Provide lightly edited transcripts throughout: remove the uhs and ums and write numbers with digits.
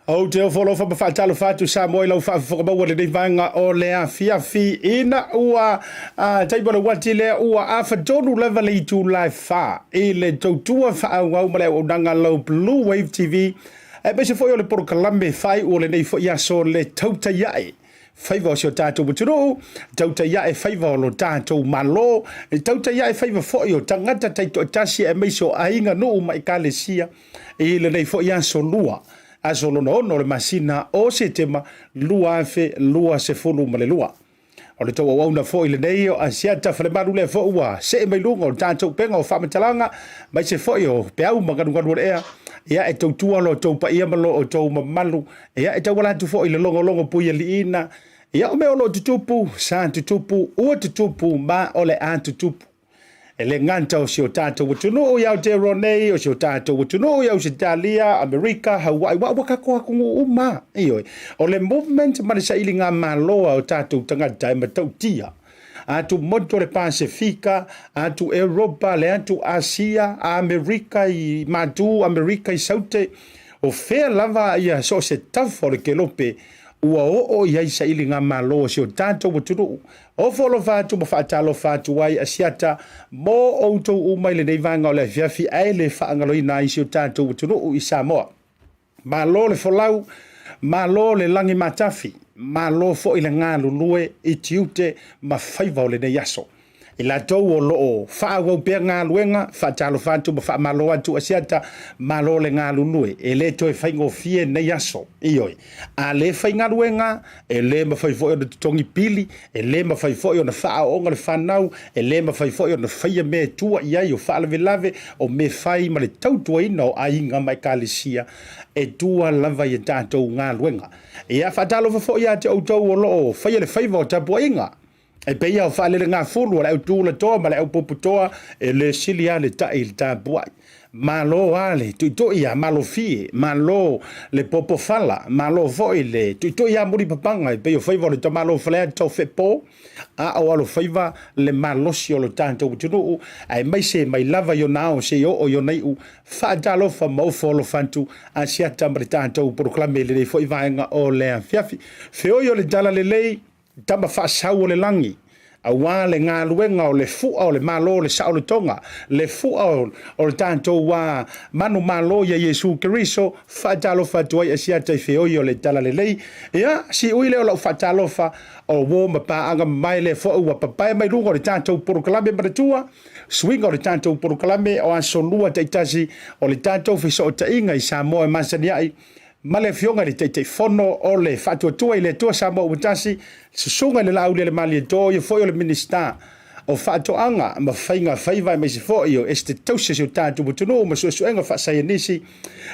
Ou te ofo alofa ma faatalofa atu Samoa i lau faafofoga maua i lenei vaega o le afiafi ina ua taimi o le uati lea ua afatolu lava le itula e 4 i le tautua faaauau ma le auaunaga lau Blue Wave TV aemaise foi o le polokalame faaiu o lenei foi aso le tautai ae faiva o si o tatou atunuu, tautai ae faiva o lo tatou Malo, tautai ae faiva foi o tagata taitoatasi aemaise o aiga, nuu ma ekalesia i lenei foi aso lua, aso lona ono o le masina o Setema 2022. O le tou auauna foi lenei o Asiata Falemalu lea foi ua see mai luga o le tatou upega o faamatalaga, aemaise foi o peau ma galugalu o le ea, ia e tautua lo outou paia ma lo outou mamalu, ia e tauala atu foi i le logologo puialiiina, ia o mea o lo o tutupu, sa tutupu, ua tutupu ma o le a tutupu. E le gata o si o tatou atunuu i Aotearoa nei, o si o tatou atunuu i Ausetalia, Amerika, Hawaii, ua tatou atunuu uma. Ioe. O le movement ma le sailiga malo a o tatou tagata e matautia. Atu motu o le Pasefika, atu Europa, le atu Asia, Amerika i Matu, Amerika i Saute, o fea lava ia so o se tafa o le kelope ua oo i ai sailiga malo a si o tatou atunuu. Ofo alofa atu ma faatalofa atu ai Asiata mo outou uma i lenei vaega o le afiafi ae le faagaloina ai si o tatou atunuu i Samoa. Malo le folau, malo le lagi matafi, malo foi le galulue i tiute ma faiva o lenei aso. I latou o lo o faaauau pea galuega, faatalofa atu ma faamalo atu Asiata, malo le galulue, e le toe faigofie nei aso. Ioe, a le faigaluega, e le mafai foi ona totogi pili, e le mafai foi ona faaooga le fanau, e le mafai foi ona faia mea e tua i ai o faalavelave, o mea fai ma le tautuaina o aiga ma ekalesia, e tua lava i a tatou galuega. Ia, faatalofa foi ia te outou o lo o faia le faiva o tapuaiga. E pei o faalelegafulu a le au tulatoa ma le au puputoa, e le sili lava le ta'i i le tapuai. Malo lava le tuitui ia Malofie, malo le popofala, malo foi le tuitui ia Mulipapaga e pei o faiva o le tamalo Faleata o Fepo, a o alofaiva le malosi o lo tatou atunuu, aemaise mai lava i ona ao seia oo i ona iu. Faatalofa ma ofo alofa atu Asiata ma le tatou polokalame i lenei foi vaega o le afiafi. Feoi o le talalelei, Tama faasau o le lagi, aua le galuega o le fua o le Malo o le saolotoga, le fua o le tatou manumalo ia Iesu Keriso, faatalofa atu ai Asiata i feoi o le Talalelei. Ia, siui lea o lau faatalofa, o uo ma paaga mamae lea foi ua papae mai luga o le tatou polokalame manatua, suiga o le tatou polokalame o aso lua taitasi o le tatou fesootaiga i Samoa e masani ai, ma le Afioga i le Taitaifono o le Faatuatua i le Atua Samoa ua Tasi, Susuga i le Laaulialemalietoa, o ia foi o le Minisita o Faatoaga ma Faiga Faiva aemaise foi o Esetete Tausi a si o tatou atunuu ma Suesuega Faasaienisi.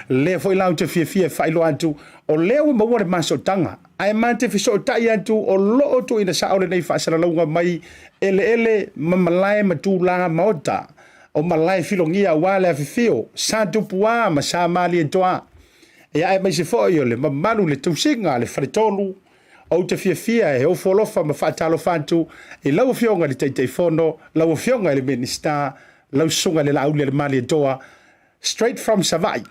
Lea foi la ou te fiafia e faailoa atu, o lea ua maua le masotaga, ae ma te fesootai atu o lo o tuuina sao lenei faasalalauga mai eleele ma malae ma tulaga maota o malae filogia aua le afifio Sa Tupua ma Sa Malietoa. Ia aemaise foi o le mamalu le tausiga a le Faletolu, ou te fiafia e ofo alofa ma faatalofa atu i lau Afioga i le Taitaifono, lau Afioga i le Minisita, lau Susuga i le Laaulialemalietoa, straight from Savaii.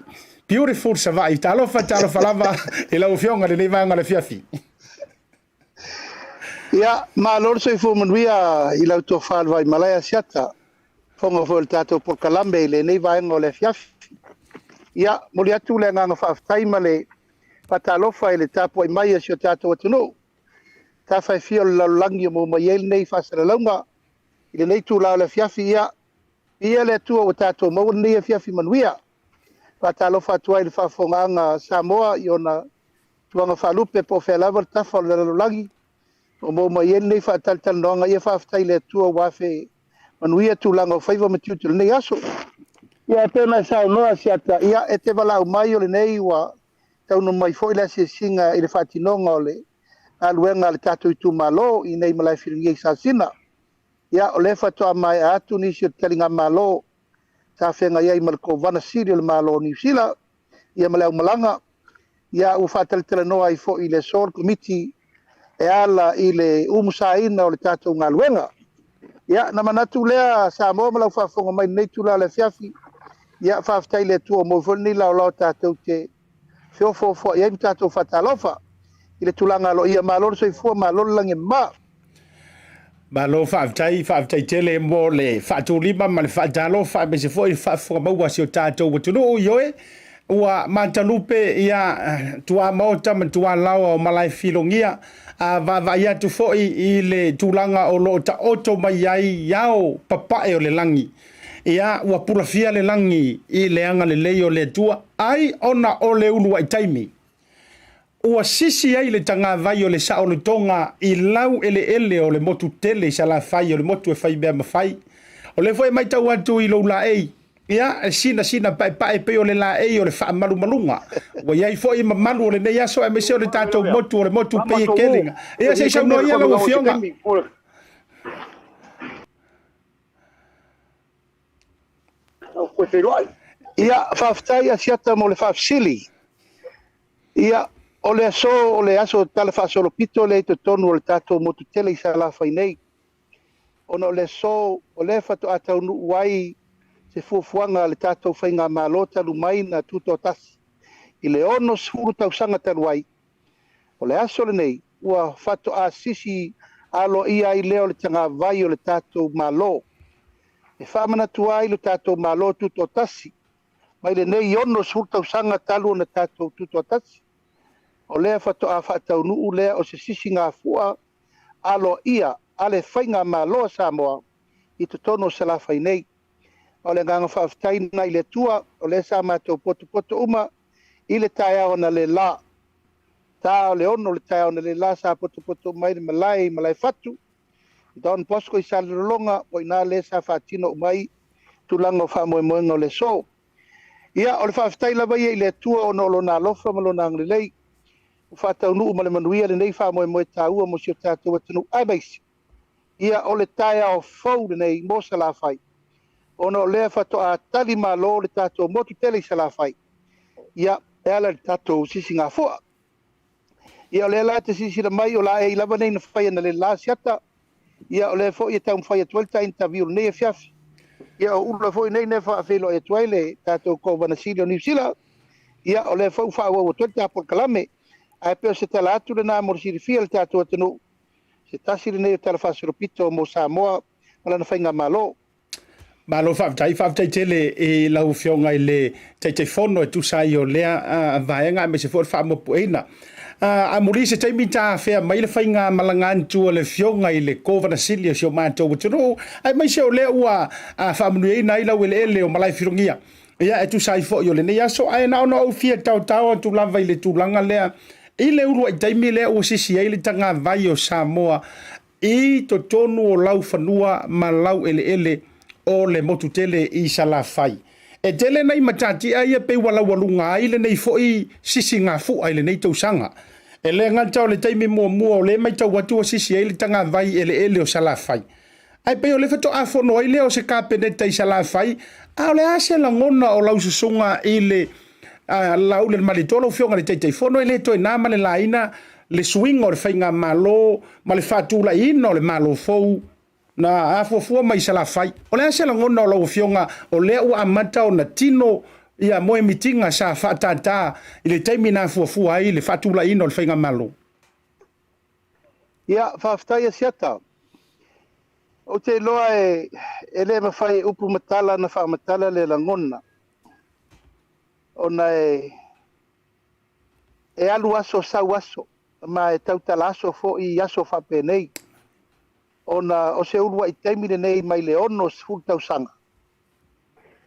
Beautiful Savaii. Talofa, talofa lava i lau Afioga i lenei vaega o le afiafi. Ia, malo le soifua manuia i lau tofa le Vaimalae Asiata, fofoga foi o le tatou polokalame i lenei vaega o le afiafi. Ia, momoli atu le agaga faafetai ma le faatalofa i le tapuai mai a si o tatou atunuu, tafa e fia o le lalolagi o maua mai ai lenei faasalalauga i lenei itula o le afiafi. Ia, viia le Atua ua tatou maua lenei afiafi manuia. Faatalofa atu ai i le faafofogaaga a Samoa i ona tulaga faalupe po o fea lava le tafa o le lalolagi o maua mai ai lenei faatalatalanoaga. Ia faafetai i le Atua ua afe manuia tulaga o faiva ma tiute o lenei aso. Ia, e pei ona e saunoa Asiata, ia e te valaau mai o lenei ua taunuu mai foi le asiasiga i le faatinoga o le galuega a le tatou itumalo i nei Malaefiligia i Sasina. Ia, o lea faatoa maea atu nisi o taligamalo sa feagai ai ma le Kovana Sili o le Malo o Niu Sila, ia ma le aumalaga. Ia, ua faatalatalanoa ai foi i le aso le Komiti e ala i le umusaina o le tatou galuega. Ia, na manatu lea Samoa ma lau faafofoga mai i lenei itula o le afiafi, ia faafetai i le Atua ua maua foi lenei laolao tatou te feofoofoa'i ai ma tatou faatalofa i le tulaga aloaia. Malo le soifua, malo le lagi e mama. Malo faafetai, faafetai tele mo le faatulima ma le faatalofa aemaise foi le faafofoga maua a si o tatou atunuu. Ioe, ua matalupe ia tuamaota ma tualaoa o Malaefilogia, a vaavaai atu foi i le tulaga o lo o taoto mai ai ao papae o le lagi. Ia, ua pulafia le lagi i le agalelei o le Atua, ai ona o le uluai taimi ua sisi ai le tagavai o le saolotoga i lau eleele o le motu tele i Salafai, o le motu e faimea mafai. O lea foi e matau atu i lou laei, ia, e sinasina paepae pei o le laei o le faamalumaluga. Ua i ai foi mamalu o lenei aso aemaise o le tatou motu, o le motu pei e kele. Ia, se i saunoa ia lau Afioga. Ia, faafetai Asiata mo le faafesili. Ia, o le aso o le aso talafaasolopito lea i totonu o le tatou motu tele i Salafai nei, ona o le aso o lea faatoa taunuu ai se fuafuaga a le tatou faigamalo talu mai na tutoatasi i le 60 tausaga talu ai. O le aso lenei ua faatoa sisi aloaia ai lea o le tagavai o le tatou Malo, e faamanatu ai lo tatou Malo tutoatasi mai lenei 60 tausaga talu ona tatou tutoatasi. O lea faatoa faataunuu lea o se sisigafua aloaia a le faigamalo a Samoa i totonu o Salafai nei. O le agaga faafetai lena i le Atua, o lea sa matou potopoto uma i le taeao analeila, ta o le 6 o le taeao analeila sa potopoto uma ai le malae i Malaefatu, Don Bosco i Salelologa, o i ina lea sa faatino uma ai tulaga o faamoemoega o le aso. Ia, o le faafetai lava ia i le Atua ona o lona alofa ma lona agalelei ua faataunuu ma le manuia lenei faamoemoe taua mo si o tatou atunuu, aemaise ia o le taeao fou lenei mo Salafai, ona o lea faatoa tali malo le tatou motu tele i Salafai, ia, e ala i le tatou sisigafua. Ia, o lea la e te silasila mai o laei lava nei na fai analeila Asiata. Ia, o lea foi e taumafai atu ai le ta interview lenei afiafi. Ia, o ula foi nei na faafeiloai atu ai le tatou Kovana Sili o Niu Sila. Ia, o lea foi ua faaauau atu ai le ta polokalame. Ae pei o se tala atu lena mo le silafia e le tatou atunuu, se tasi lenei o talafaasolopito mo Samoa ma lana faigamalo. Malo faafetai, faafetai tele i lau Afioga i le Taitaifono e tusa ai o lea vaega aemaise foi o le faamoepoeina. Amuli se taimi ta afea mai le faiga malaga atu a le Afioga i le Kovana Sili o si o matou atunuu, aemaise o lea ua faamanuiaina ai lau eleele o Malaefilogia, ia, e tusa ai foi o lenei aso. Ae na ona ou fia taotao atu lava i le tulaga lea i le uluai taimi lea ua sisi ai le tagavai o Samoa i totonu o laufanua ma laueleele o le motu tele i Salafai. E tele nai matatia ia pei ua laualuga ai lenei foi sisigafua i lenei tausaga. E le gata o le taimi muamua o lea matau atu ua sisi ai le tagavai eleele o Salafai, ae pei o le faatoa fono ai lea o se Kapeneta i Salafai. A o le a se lagona o lau susuga i le Laule le Malietoa, lau Afioga i le Taitaifono, e le toe na ma le laina le suiga o le faigamalo ma le faatulaiina o le Malo fou na afuafua mai Salafai? O le a se lagona o lau Afioga o lea ua amata ona tino ia moemitiga sa faatātā i le taimi na afuafua ai le faatulaiina o le faigamalo? Ia, faafetai Asiata. Ou te iloa e le mafai e upu ma tala na faamatala le lagona, ona e alu aso sau aso, ma e tautala aso foi i aso faapenei, ona o se uluai taimi lenei mai le 60 tausaga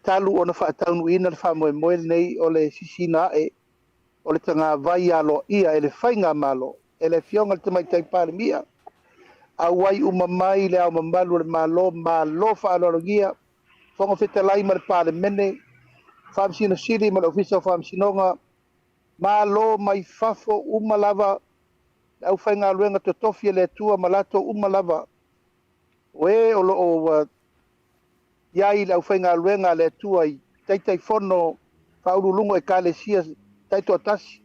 talu ona faataunuuina le faamoemoe lenei o le sisiina ae o le tagavai aloaia e le faigamalo, e le Afioga i le Tamaitai Palemia, auai uma mai le Ao Mamalu o le Malo, malo faaaloalogia, Fofoga Fetalai ma le Palemene, Faamasino Sili ma le Ofisa o Faamasinoga, malo mai fafo uma lava, le aufaigaluega totofi e le Atua ma latou uma lava, o e o lo o i ai le aufaigaluega a le Atua i Taitaifono, faauluuluga o Ekalesia taitoatasi,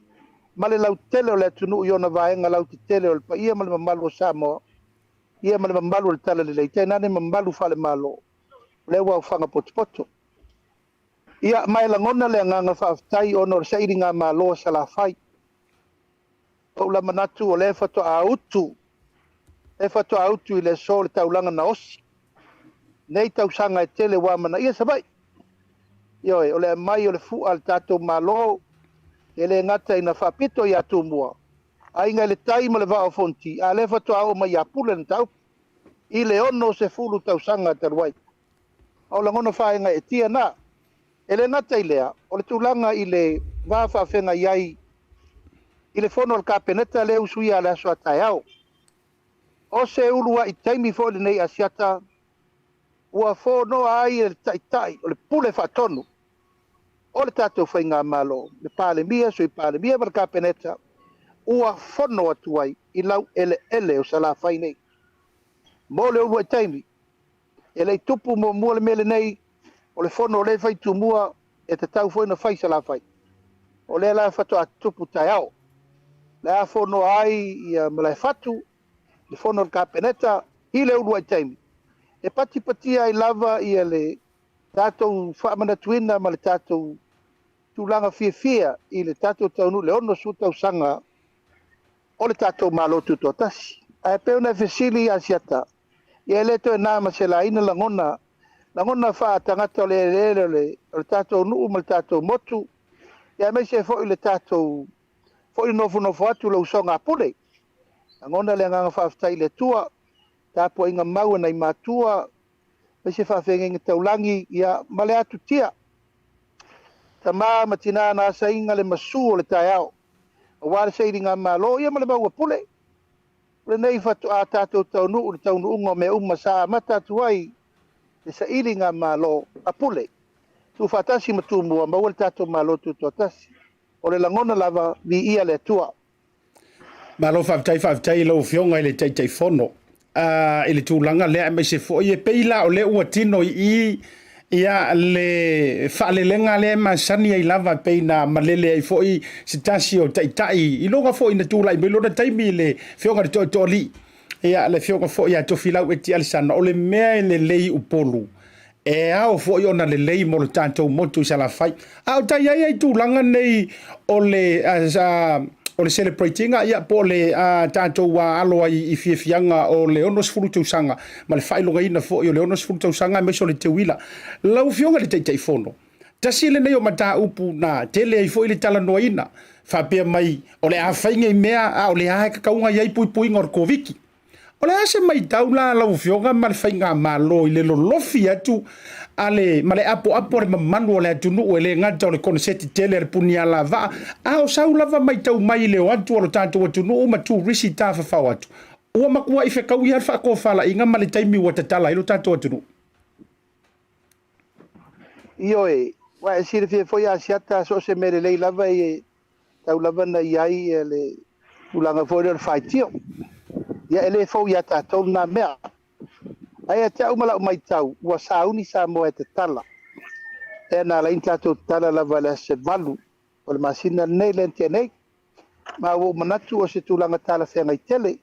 ma le lautele o le atunuu i ona vaega lautetele o le paia ma le mamalu o Samoa, ia ma le mamalu o le Talalelei, tainane mamalu faale-Malo, o lea ua aofaga potopoto. Ia, ma e lagona le agaga faafetai ona o le sailigamalo a Salafai. Ou la manatu o lea faatoa utu, lea faatoa utu i le aso le taulaga na osi. Nei tausaga e tele ua amanaia Savaii. Ioe, o le aumai o le fua a le tatou Malo, e le gata ina faapito ia Tumua, Aiga i le Tai ma le Vaa o Fonoti, a o lea faatoa oo mai ia Pule le mataupu i le 60 tausaga talu ai. O lagona faagaeetia na. E le gata i lea, o le tulaga i le va faafeagai ai i le fono a le Kapeneta lea e usuia i le aso a taeao. O se uluai taimi foi lenei Asiata ua fonoa ai le Taitai o le Pule Faatonu o le tatou Faigamalo, le Palemia, Sui Palemia ma le Kapeneta, ua fono atu ai i laueleele o Salafai nei. Mo le uluai taimi, e le i tupu muamua le mea lenei, o le fono o lea e fai i Tumua, e tatau foi ona fai i Salafai. O lea la faatoa tupu taeao. O le a fonoa ai ia Malaefatu, le fono a le Kapeneta i le uluai taimi, e patipatia ai lava ia le tatou faamanatuina ma le tatou tulaga fiafia i le tatou taunuu i le 60 tausaga o le tatou Malo Tutoatasi. Ae pei ona e fesili Asiata, ia e le toe na ma se laina lagona, lagona faatagata o le eleele o le tatou nuu ma le tatou motu, ia aemaise foi le tatou foi nofonofo atu le usoga a Pule. Lagona le agaga faafetai i le Atua, tapuaiga mau a nai matua, aemaise faafeagaiga taulagi, ia ma le atutia. Tama ma tina na asaina le masu o le taeao, aua le sailigamalo ia ma le mau a Pule. O lenei faatoa tatou taunuu i le taunuuga o mea uma sa amata atu ai le sailigamalo a Pule. Tuufaatasi ma Tumua, maua le tatou Malo Tutoatasi. O le lagona lava, viia le Atua. Malo faafetai, faafetai i lau Afioga i le Taitaifono i le tulaga lea, aemaise foi e pei la o lea ua tino i i ia le faalelega lea e masani ai lava, pei na malele ai foi se tasi o taitai i luga foi na tulai mai lona taimi i le Afioga i le Tootooalii, ia le Afioga foi ia Tofilau Eti Alesana, o le mea e lelei i Upolu e ao foi ona lelei mo le tatou motu i Salafai. A o tai ai ai tulaga nei o le o le celebratinga ia po o le tatou alo ai i fiafiaga o le 60 tausaga ma le faailogaina foi o le 60 tausaga aemaise o le teuila. Lau Afioga i le Taitaifono, tasi lenei o mataupu na tele ai foi le talanoaina, faapea mai o le a fai nei mea a o lea e tatau ona i ai puipuiga o le Koviti. O le a se matau la a lau Afioga ma le Faigamalo i le lolofi atu a le, ma le apoapo a le mamalu o le atunuu, e le gata o le koneseti tele a le Punialavaa, a o sau lava matau mai i le o atu o lo tatou atunuu ma turisi tafafao atu, ua matuai fetaui lava le faatofalaiga ma le taimi ua tatala ai lo tatou atunuu? Ioe, ua e silafia foi Asiata, so o se mea lelei lava e tau lava na i ai le tulaga foi lea o le faitio. Ia e le fou ia tatou lena mea. Ae ia te au ma lau matau, ua sauni Samoa e tatala. Lea na ala ai ona tatou tatala lava i le aso 8 o le masina lenei lea na tea nei. Ma ua ou manatu o se tulaga talafeagai tele.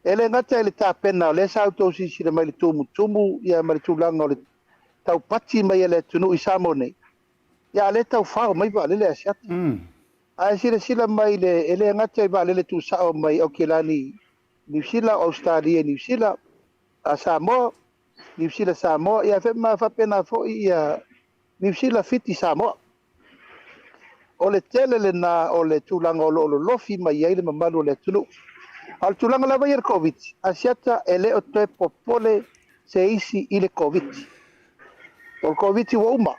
E le gata i le tapena, o lea sa outou silasila mai i le tumutumu ia ma le tulaga o le taupati mai e le atunuu i Samoa nei, ia a o lea e tau fao mai vaalele Asiata. Ae silasila mai le, e le gata i vaalele tuusao mai Aukilani, Niu Sila, Ausetalia, Niu Sila, a Samoa, Niu Sila, Samoa, ia ma faapena foi ia Niu Sila, Fiti, Samoa. O le tele lena o le tulaga o lo o lolofi mai ai le mamalu o le atunuu. A o le tulaga lava ia i le Koviti, Asiata e le o toe popole se isi i le Koviti. O le Koviti ua uma.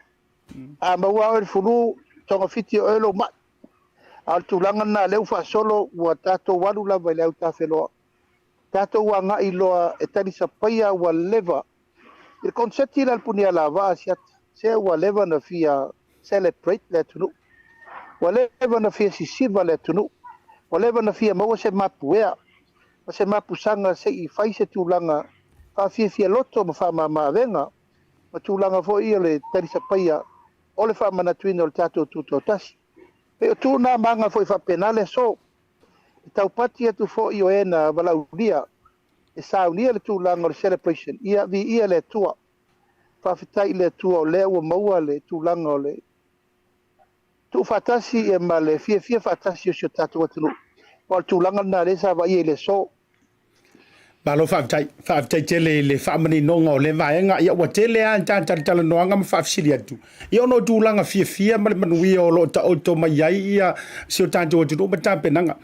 A maua oe i le fulu, togafiti e oe lou mai. A o le tulaga lena o lea ua faasolo, ua tatou alu lava i le autafeloa. Tatou agai loa e talisapaia ua leva. I le koneseti la a le Punialavaa Asiata, se ua leva ona fia celebrate le atunuu. Ua leva ona fia sisiva le atunuu. Ua leva ona fia maua se mapuea ma se mapusaga se i fai se tulaga faafiafia loto ma faamama-avega ma tulaga foi ia o le talisapaia o le faamanatuina o le tatou Tutoatasi. Pei o tu na ma aga foi faapena le aso. E taupati atu foi o e na valaaulia e saunia le tulaga o le celebration, ia viia le Atua. Faafetai i le Atua o lea ua maua le tulaga o le tuufaatasi ia ma le fiafia faatasi o si o tatou atunuu. O le tulaga lena lea sa vaaia i le aso. Malo faafetai, faafetai tele i le faamaninoga o lea vaega. Ia ua tele lava ta talatalanoaga ma faafesili atu, ia ona o tulaga fiafia ma le manuia o lo o taoto mai ai ia si o tatou atunuu ma tapenaga.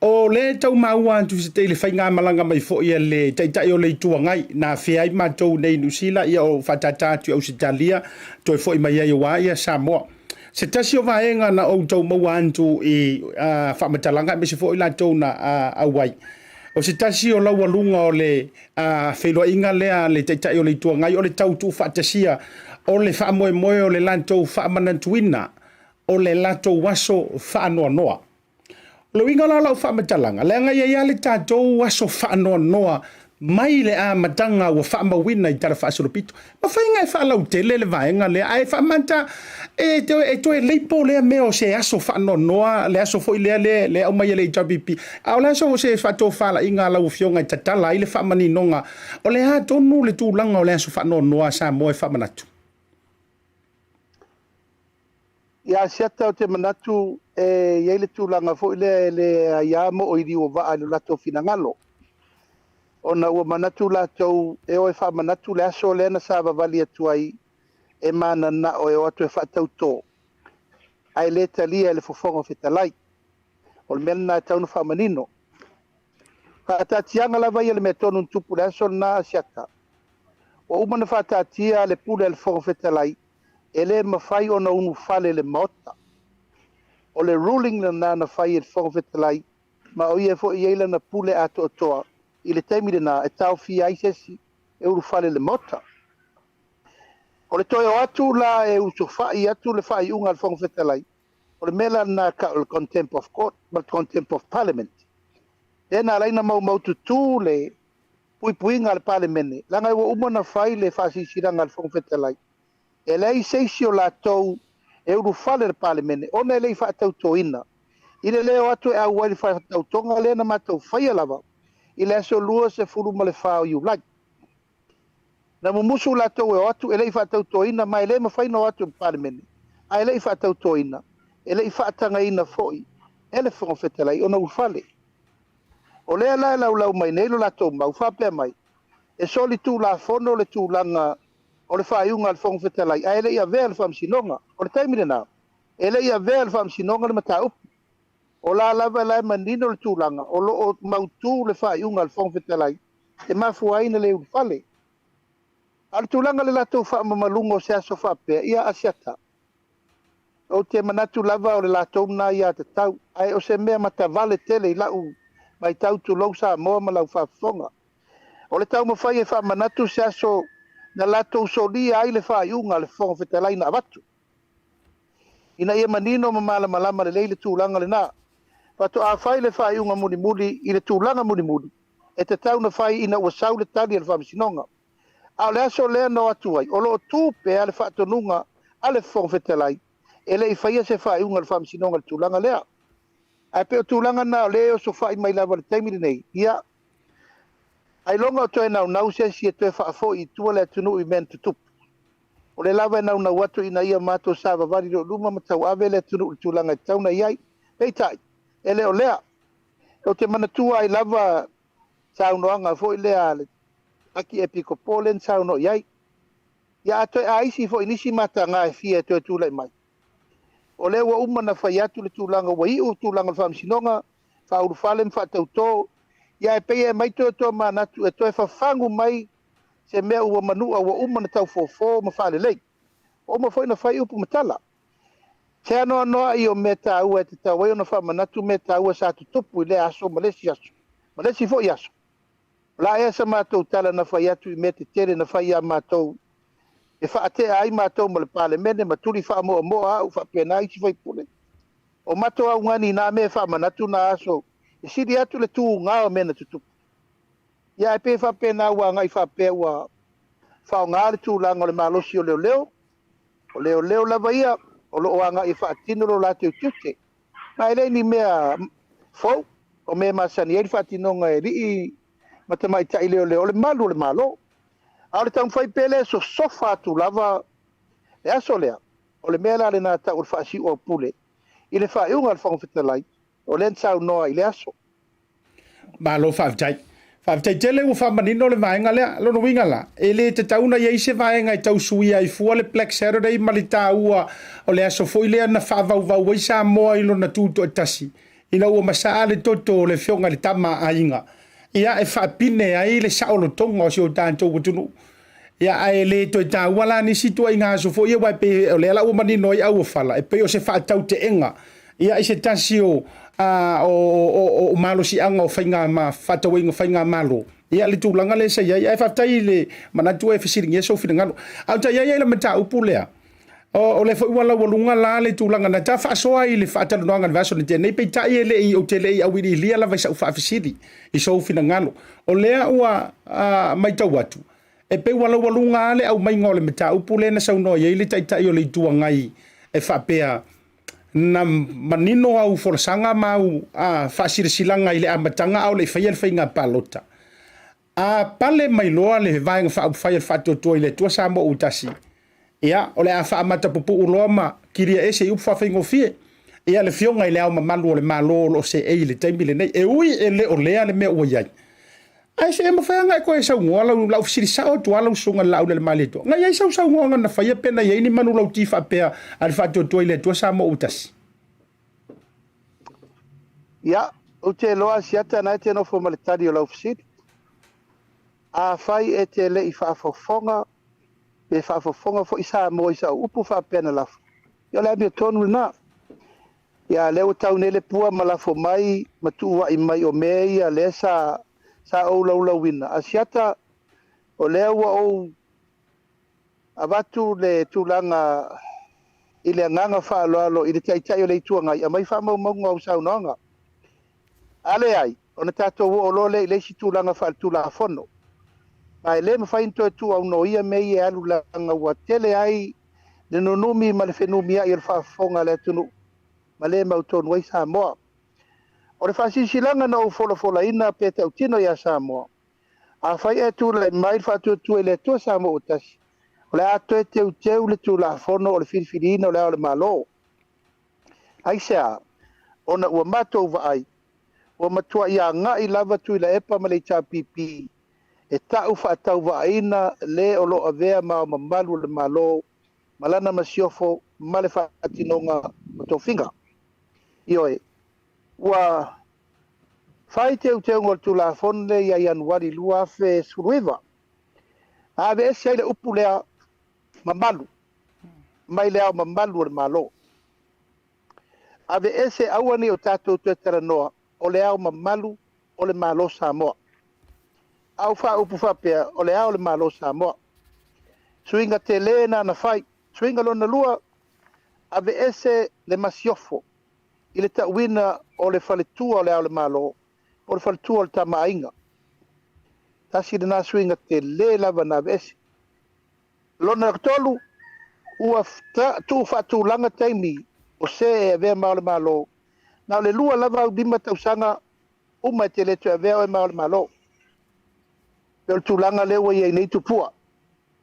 O lea e tau maua atu i le faigamalaga mai foi a le Taitai o le Itu Agai na afea ai matou nei i Niu Sila, ia o faatata atu i Ausetalia, toe foi mai ai aua ia Samoa. Se tasi o vaega na ou tau maua atu i faamatalaga aemaise foi latou na auai, o se tasi o laualuga o le feiloaiga lea a le Taitai o le Itu Agai o le tau tuufaatasia o le faamoemoe o le latou faamanatuina o le latou aso faanoanoa. O le uiga la o lau faamatalaga, leaga e i ai lava le tatou aso faanoanoa mai le amataga ua faamauina i Tala Faasolopito. Mafai ona e faalautele le vaega lea, ae faamata e toe leipo lea mea o se aso faanoanoa, le aso foi lea le aumai e le HRPP. A o le aso o se faatofalaiga a lau Afioga e tatala ai le faamaninoga, o le a tonu le tulaga o le aso faanoanoa a Samoa e faamanatu? Ia Asiata, ou te manatu e i ai le tulaga foi lea e le aiā moo i liu o vaa i lo latou finagalo, ona ua manatu latou e o e faamanatu le aso lea na savavali atu ai e mananao e o atu e faatautō, ae le talia e le Fofoga Fetalai. O le mea lena e tatau ona faamanino. Faataatiaga lava ia le mea tonu na tupu i le aso lena Asiata, ua uma ona faataatia le pule a le Fofoga Fetalai, e le mafai ona ulufale le Maota. O le ruling lena na fai e le Fofoga Fetalai, ma o ia foi e i ai lana pule atoatoa i le taimi lena e taofia ai se isi e ulufale le Maota. O le toe o atu la e usufai atu le faaiuga a le Fofoga Fetalai, o le mea la lena e tau o le contempt of court ma le contempt of parliament. Lea na ala ai ona maumaututu le puipuiga a le Palemene, leaga ua uma ona fai le faasilasilaga a le Fofoga Fetalai, e leai se isi o latou e ulufale le Palemene ona e le i faatautoina. I le le o atu e auai le faatautoga lea na matou faia lava i le aso 24 o Iulai. Na mumusu latou e o atu e le i faatautoina, ma e le mafai ona o atu i le Palemene, ae le i faatautoina, e le i faatagaina foi e le Fofoga Fetalai ona ulufale. O lea la e laulau mai nei lo latou mau faapea mai, e soli tulafono le tulaga o le faaiuga a le Fofoga Fetalai, ae le i avea le Faamasinoga. O le taimi lena, e le i avea le Faamasinoga le mataupu. O la lava la e manino le tulaga, o lo o mautu le faaiuga a le Fofoga Fetalai, e mafua ai ona le ulufale. A o le tulaga i le latou faamamaluga o se aso faapea, ia Asiata, ou te manatu lava o le latou lena ia tatau, ae o se mea matavale tele i lau matau, tulou Samoa ma lau faafofoga. O le taumafai e faamanatu se aso na latou solia ai le faaiuga a le Fofoga Fetalai na avatu, ina ia manino ma malamalama lelei le tulaga lena. Faatoa fai le faaiuga mulimuli i le tulaga mulimuli e tatau ona fai ina ua sau le tali a le Faamasinoga. A o le aso lea na o atu ai, o lo o tu pea le faatonuga a le Fofoga Fetalai, e le i faia se faaiuga a le Faamasinoga i le tulaga lea. Ae pei o tulaga na o lea e osofai mai lava i le taimi lenei, ia, ailoga o toe naunau se isi e toe faafoi i tua le atunuu i mea na tutupu. O lea lava e naunau atu ina ia matou savavali i luma ma tauave le atunuu i le tulaga e tatau ona i ai. Peitai, e le o lea. Ou te manatua ai lava saunoaga foi lea a le Akiepikopo lea na saunoa i ai. Ia a toe aisi foi i nisi mataga e fia e toe tulai mai, o lea ua uma ona fai atu le tulaga ua iu le tulaga o le Faamasinoga, faaulufale ma faatautō, ia ae pei e aumai toe tomanatu e toe fafagu mai se mea ua manua ua uma ona taufofo ma faalelei. Ua uma foi ona fai upu ma tala. Se anoanoai o mea taua e tatau ai ona faamanatu mea taua sa tutupu i lea aso ma le isi aso, ma le isi foi aso. O la ea sa matou tala na fai atu i mea tetele na fai ia matou e faatea ai matou ma le Palemene ma tuli faamoamoa au faapena isi faipule. O matou augani na mea e faamanatu na aso e sili atu le tuga o mea na tutupu. Ia ae pei faapena ua agai faapea ua faaaoga le tulaga o le malosi o leoleo. O leoleo lava ia o lo o agai e faatino lo latou tiute. Ma e le ni mea fou, o mea masani ai le faatinoga e alii ma tamaitai leoleo o le malu o le Malo. A o le taumafai pea lea e sosofa atu lava le aso lea, o le mea la lena e tau o le faasiuaupule i le faaiuga a le Fofoga Fetalai, o lea na saunoa i le aso. Malo faafetai. Faafetai tele ua faamanino le vaega lea. Lona uiga la, e le tatau ona i ai se vaega e tau suia ai fua le Black Saturday ma le taua o le aso foi lea na faavauvau ai Samoa i lona tutoatasi ina ua masaa le toto o le Afioga i le Tama a Aiga, ia e faapine ai le saolotoga o si o tatou atunuu. Ia, ae le toe taua la nisi ituaiga aso foi ia, aua e pei o lea la ua manino ai auofala, e pei o se faatauteega ia i se tasi o, a, o, o, o malosiaga o faiga ma faatauaiga faigamalo, ia le tulaga lea sa i ai. Ae faafetai i le manatu e fesiligia sou finagalo. A o ta i ai le mataupu lea, o lea foi ua laualuga la le tulaga na ta faasoa i le faatalanoaga i le vaiaso na tea nei, peitai e le i, ou te le i auiliilia lava i sau faafesili i sou finagalo. O lea ua matau atu, e pei ua laualuga lava le aumaiga o le mataupu lea na saunoa i ai le Taitai o le Itu Agai e faapea, na manino au folasaga ma au faasilasilaga i le amataga a o le i faia le faiga palota. A pale mai loa le Vaega Faaupufai a le Faatuatua i le Atua Samoa ua Tasi, ia, o le a faamata pupuu loa ma kilia ese i upu faafaigofie ia le Afioga i Le Ao Mamalu o le Malo o lo o seei i le taimi lenei, e ui e le o lea le mea ua i ai. Ae se mafai ona e toe saunoa lau, lau fesili sao atu lava lau susuga i le Laaulialemalietoa. Na i ai sau saunoaga na faia pe na i ai ni manulauti faapea a le Faatuatua i le Atua Samoa ua Tasi? Ia, ou te iloa Asiata na e te nofo ma le tali o lau fesili. Afai e te le i faafofoga pe faafofoga foi Samoa i sau upu faapea na lafo, ia o le amiotonu lena. Ia, lea ua tau nei le pua ma lafo mai ma tuuai mai o mea ia lea sa, sa ou laulauina. Asiata, o lea ua ou avatu le tulaga i le agaga faaaloalo i le Taitai o le Itu Agai, aumai faamaumauga o au saunoaga. A leai, ona tatou oo loa lea i le isi tulaga faaletulafono. Ma e le mafai ona toe tuuaunoaia mea ia e alu leaga ua tele ai le nunumi ma le fenumiai o le faafofoga a le atunuu ma le mautonu ai Samoa. O le faasilasilaga na ou folafolaina pe tautino ia Samoa, afai ae tulai mai le Faatuatua i le Atua Samoa ua Tasi, o le a toe teuteu le Tulafono o le filifiliina o Le Ao o le Malo. Aisea? Ona ua matou vaai, ua matuai agai lava Tuilaepa ma le HRPP e ta'u faatauvaaina le o lo o avea ma Ao Mamalu o le Malo ma lana masiofo ma le faatinoga o tofiga. Ioe, ua fai teuteuga o le Tulafono lea ia Ianuari 2019, na aveese ai le upu lea mamalu mai le Ao Mamalu o le Malo. Aveese aua ne i o tatou toe talanoa o le Ao Mamalu o le Malo Samoa. A ou faaupu faapea, o le Ao o le Malo Samoa. Suiga tele na na fai. Suiga lona lua, aveese le masiofo i le tauina o le faletua o le Ao o le Malo po o le faletua o le Tama a Aiga. Tasi lena suiga tele lava na aveese. Lona tolu, ua tuu faatulaga taimi o se e avea ma Ao o le Malo. Na o le 2 lava au 5 tausaga uma e te le toe avea oe ma Ao o le Malo. E pei o le tulaga lea ua i ai nei Tupua,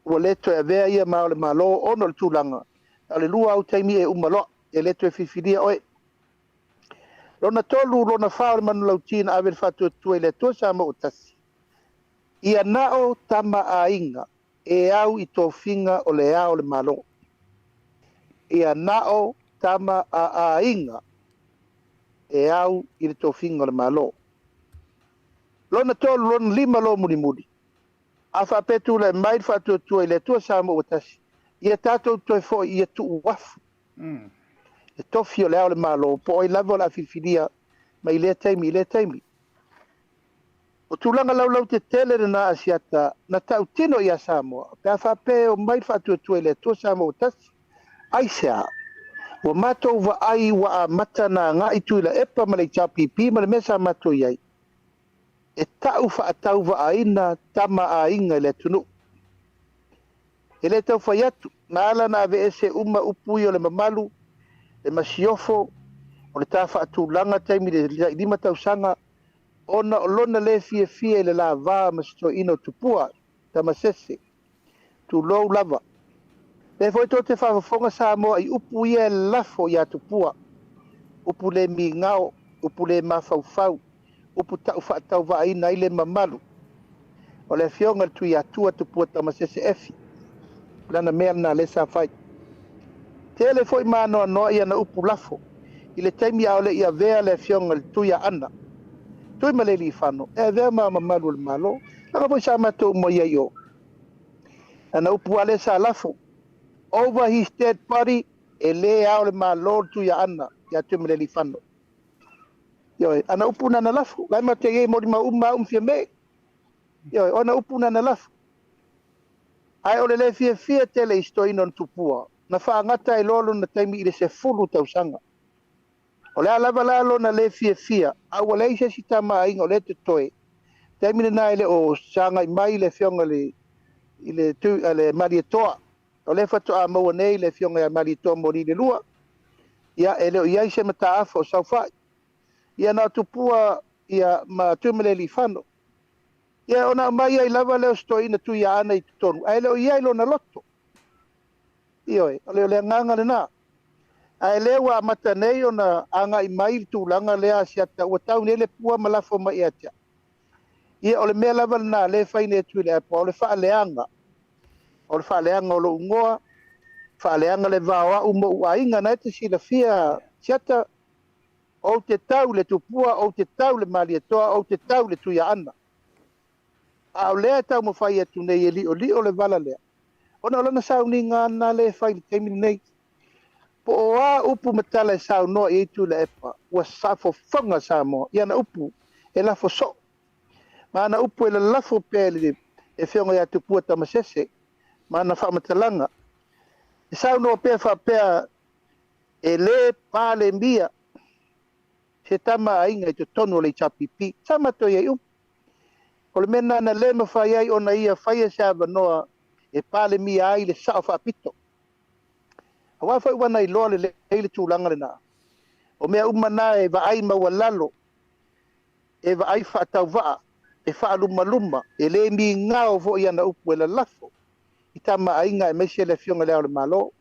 ua le toe avea ia ma Ao o le Malo ona o le tulaga, na o le 2 au taimi e uma loa, e le toe filifilia oe. Lona tolu, lona fa o le manulauti na ave le faatuatua i le Atua Samoa ua Tasi, ia na o Tama a Aiga e au i tofiga o le Ao o le Malo. Ia na o Tama a Aiga e au i le tofiga o le Malo. Lona tolu, lona lima loa mulimuli, a faapea tulai mai le faatuatua i le Atua Samoa ua Tasi, ia tatou toe foi ia tuuafu le tofi o le Ao o le Malo, po o ai lava o le a filifilia mai lea taimi i lea taimi. O tulaga laulautetele lena Asiata na tautino ia Samoa, pe a faapea e omai le faatuatua i le Atua Samoa ua Tasi. Aisea? Ua matou vaai ua amata na agai Tuilaepa ma le HRPP ma le mea sa matou i ai, e ta'u faatauvaaina Tama a Aiga i le atunuu. E le tau fai atu, na ala na aveese uma upu ia o le mamalu, le masiofo, o le ta faatulaga taimi le 5 tausaga, ona o lona le fiafia i le lava ma se toeaina o Tupua, Tamasese. Tulou lava. Lea foi tou te faafofoga Samoa i upu ia e lafo ia Tupua, upu le migao, upu le mafaufau, upu tau faatauvaaina ai le mamalu o le Afioga i le Tuiatua Tupua Tamasese Efi. O lana mea lena lea sa fai. Tele foi ma anoanoai ana upu lafo i le taimi a o le i avea le Afioga i le Tuiaana Tuimalealiifano e avea ma mamalu o le Malo. Leaga foi sa matou uma i ai i o. Ana upu lava lea sa lafo, over his dead body, e le ao le Malo le Tuiaana ia Tuimalealiifano. Ioe, ana upu na na lafo, la e matou te i ai e molimau uma au ma Fiame. Ioe, o ana upu na na lafo. Ae o le le fiafia tele i si toeaina o na tupua, na faagata ai loa lona taimi i le 10 tausaga. O le a lava la lona le fiafia, a ua leai se isi tama aiga o lea e totoe, taimi lena e le o sagai mai le afioga i le, le Malietoa, o lea faatoa maua nei le afioga ia Malietoa Moliailelua, ia e le o i ai se mataafa o saofai. Ia na o Tupua ia ma Tuimalealiifano. Ia ona aumai ai lava lea o si toeaina Tuiaana i totonu, ae le o i ai lona loto. Ioe, o le agaga lena. Ae lea ua amata nei ona agai mai le tulaga lea a Asiata ua tau nei le pua ma lafo mai ia te au. Ia o le mea lava lena lea e fai nei e Tuilaepa, o le faaleaga. O le faaleaga o lou igoa, faaleaga le va o au ma ou aiga. Na e te silafia Asiata, ou te tau i le Tupua, ou te tau i le Malietoa, ou te tau i le Tuiaana. A o lea e taumafai atu nei e liolio le vala lea, ona o lana sauniga lena lea e fai i le taimi lenei. Po o a upu ma tala e saunoa i ai Tuilaepa, ua faafofoga Samoa i ana upu e lafo soo, ma ana upu e lalafo pea i le Afioga ia Tupua Tamasese ma ana faamatalaga. E saunoa pea faapea, e le palemia se tama a aiga i totonu o le HRPP. Sa matou i ai uma. O le mea lena na le mafai ai ona ia faia se avanoa e palemia ai le sao faapito. Aua foi ua na iloa lelei le tulaga lena. O mea uma na e vaai maualalo, e vaai faatauvaa, e faalumaluma, e le migao foi ana upu e lalafo i tama a aiga aemaise le Afioga i Le Ao o le Malo.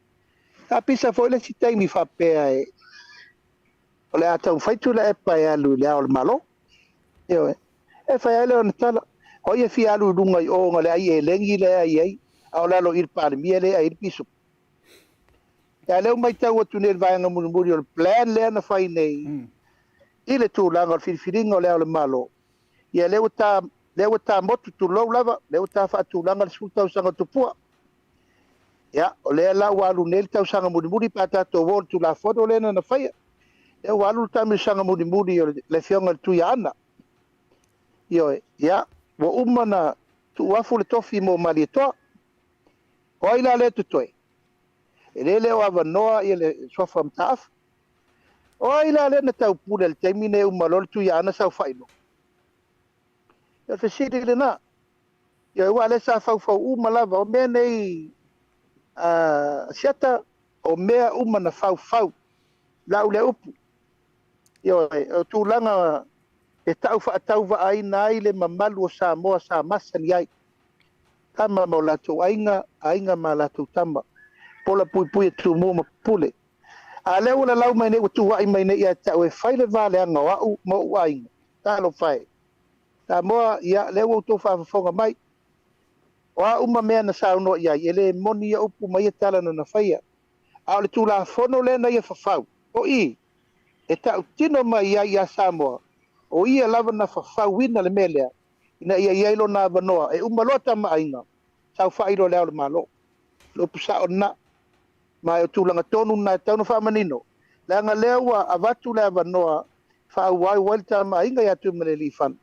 Sa pisa foi le isi taimi faapea e o le a taumafai Tuilaepa e alu i Le Ao o le Malo. Ioe. E fai ai lea o le tala, o ai e fia alu i luga i o na le ai elegi lea e ai ai, a o lalo i le Palemia lea e ai le pisupo. A lea ua matau atu nei i le vaega mulimuli o le plan lea na fai nei i le tulaga o le filifiliga o Le Ao o le Malo, ia lea ua ta, lea ua ta motu tulou lava, lea ua ta faatulaga le 10 tausaga o Tupua. Ia, o lea la ua alu nei le tausaga mulimuli pe a tatou o i le Tulafono lea na na faia. Lea ua alu le taamilosaga mulimuli o le Afioga i le Tuiaana. Ioe, ia, ua uma ona tuuafu le tofi mo Malietoa. O ai la lea totoe? E le le o avanoa ia le suafa Mataafa. O ai la lea na taupule i le taimi nei uma loa le Tuiaana saofai loa? O le fesili lena. Ia aua o lea sa faufau uma lava, o mea nei Asiata, o mea uma na faufau, lau lea upu. Ioe, o tulaga e tau faatauvaaina ai le mamalu o Samoa sa masani ai. Tama ma o latou aiga, aiga ma latou tama. Pola puipui e Tumua ma Pule. A lea ua lalau mai nei, ua tuuai mai nei ia te au e fai le va leaga o au ma ou aiga. Talofa e. Samoa, ia, lea ua outou faafofoga mai. O a uma mea na saunoa i ai, e le moni ia upu ma ia tala na na faia. A o le Tulafono lea na ia fafau, o i, e tautino mai ai ia Samoa, o ia lava na fafauina le mea lea, ina ia i ai lona avanoa e uma loa tama aiga, saofai loa i le Ao o le Malo. O le upu sao lena. Ma o tulaga tonu lena e tatau ona faamanino, leaga lea ua avatu le avanoa e faaauau ai le tama aiga ia Tuimalealiifano,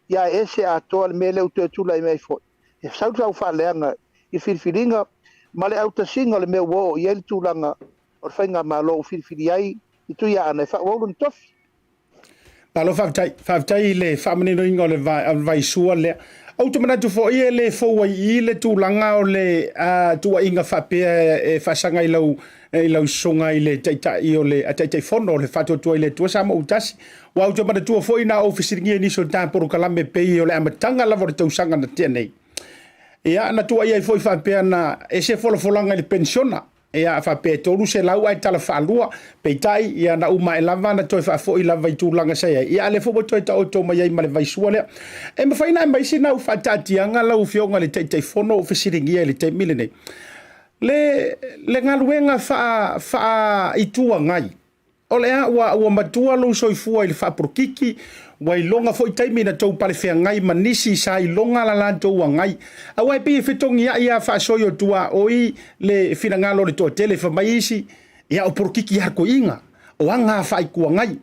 ia ae ese atoa le mea lea ua toe tulai mai ai foi, e sau sau faaleaga i filifiliga ma le autasiga o le mea ua oo i ai le tulaga o le faigamalo ua filifili ai i Tuiaana e faaauau lona tofi. Malo faafetai. Faafetai i le faamaninoina o le vaisua lea. Ou te manatu foi e le fou ai i le tulaga o le tuuaiga faapea e faasaga i lau i lau susuga i le taitai o le Taitaifono o le Faatuatua i le Atua Samoa Ua Tasi. Aua ou te manatua foi na ou fesiligia i nisi o ta polokalame pei o le amataga lava o le tausaga na tea nei. Ia, na tuuaia ai foi faapea na ese folafolaga i le penisiona, ia, faapea e 300 ae tala faalua. Peitai, ia, na uma ae lava na toe faafoi lava i tulaga sa i ai, ia, a o lea foi ua toe taoto mai ai ma le vaisua lea. E mafai ona aumai sina au faataatiaga lau Afioga i le Taitaifono o fesiligia i le taimi lenei le galuega faa-Itu Agai? O le a ua matua lou soifua i le faapolokiki, ua iloga foi taimi na tou palefeagai ma nisi sa iloga la latou agai. Aua e pei e fetogiai lava faasoi o tuaoi le finagalo o le toatele, fai mai isi, ia o polokiki lava a le toeaina, o aga lava faa-Itu Agai.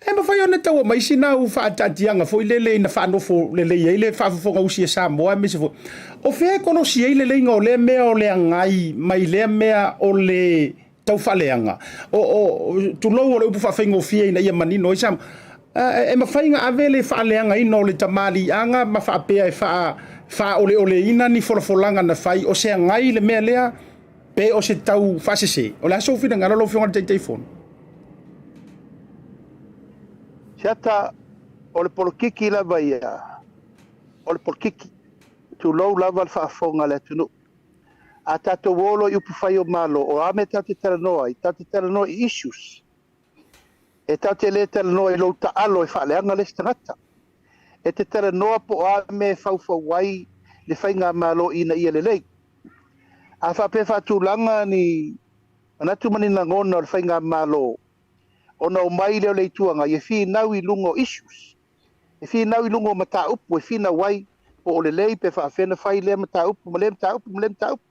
E mafai ona tau aumai sina au faataatiaga foi lele ina faanofo lelei ai le faafofogausi a Samoa aemaise foi o fea e kolosi ai le leiga o lea mea o le agai mai lea mea o le taufaaleaga, o tulou o le upu faafaigofie ina ia manino ai Samoa, e mafai ona ave le faaleagaina o le tamaliiaga ma faapea e faaoleoleina ni folafolaga na fai, o se agai le mea lea pe o se tau faasese? O le a sou finagalo lau Afioga i le Taitaifono? Siata, o le polokiki lava ia, o le polokiki, tulou lava le faafofoga a le atunuu. A tatou o loa i upufai o Malo, o a mea tatou te talanoa ai? Tatou te talanoa i issues. E tatou te le talanoa i lou taalo e faaleaga le isi tagata. E te talanoa po o a mea e faufau ai le faigamalo ina ia lelei. A faapea faatulaga ni manatu ma ni lagona o le faigamalo, ona omai lea o le Itu Agai e finau i luga o issues. E finau i luga o mataupu e finau ai po o lelei pe faapefea ona fai lea mataupu ma lea mataupu ma lea mataupu.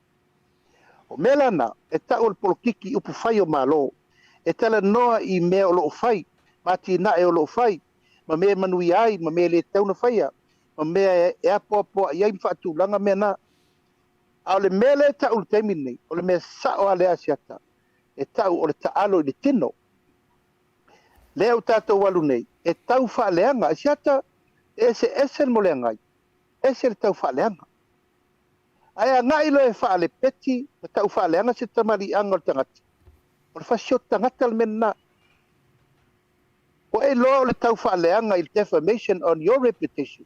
O mea la na, e tau o le polokiki i upufai o Malo, e talanoa i mea o lo o fai, ma atinae o lo o fai, ma mea e manuia ai, ma mea e le tatau ona faia, ma mea e apoapoai ai ma faatulaga mea na. A o le mea lea e tau i le taimi lenei, o le mea sao lava lea a Asiata, e tau o le taalo i le tino. Lea ua tatou alu nei, e tau faaleaga. Asiata, e eseese le moleagai, ese le tau faaleaga. Ae agai loa e faalepeti ma tau faaleaga se tamaliiaga o le tagata, o le fasioti tagata le mea lena. Ua e iloa o le tau faaleaga i le defamation on your reputation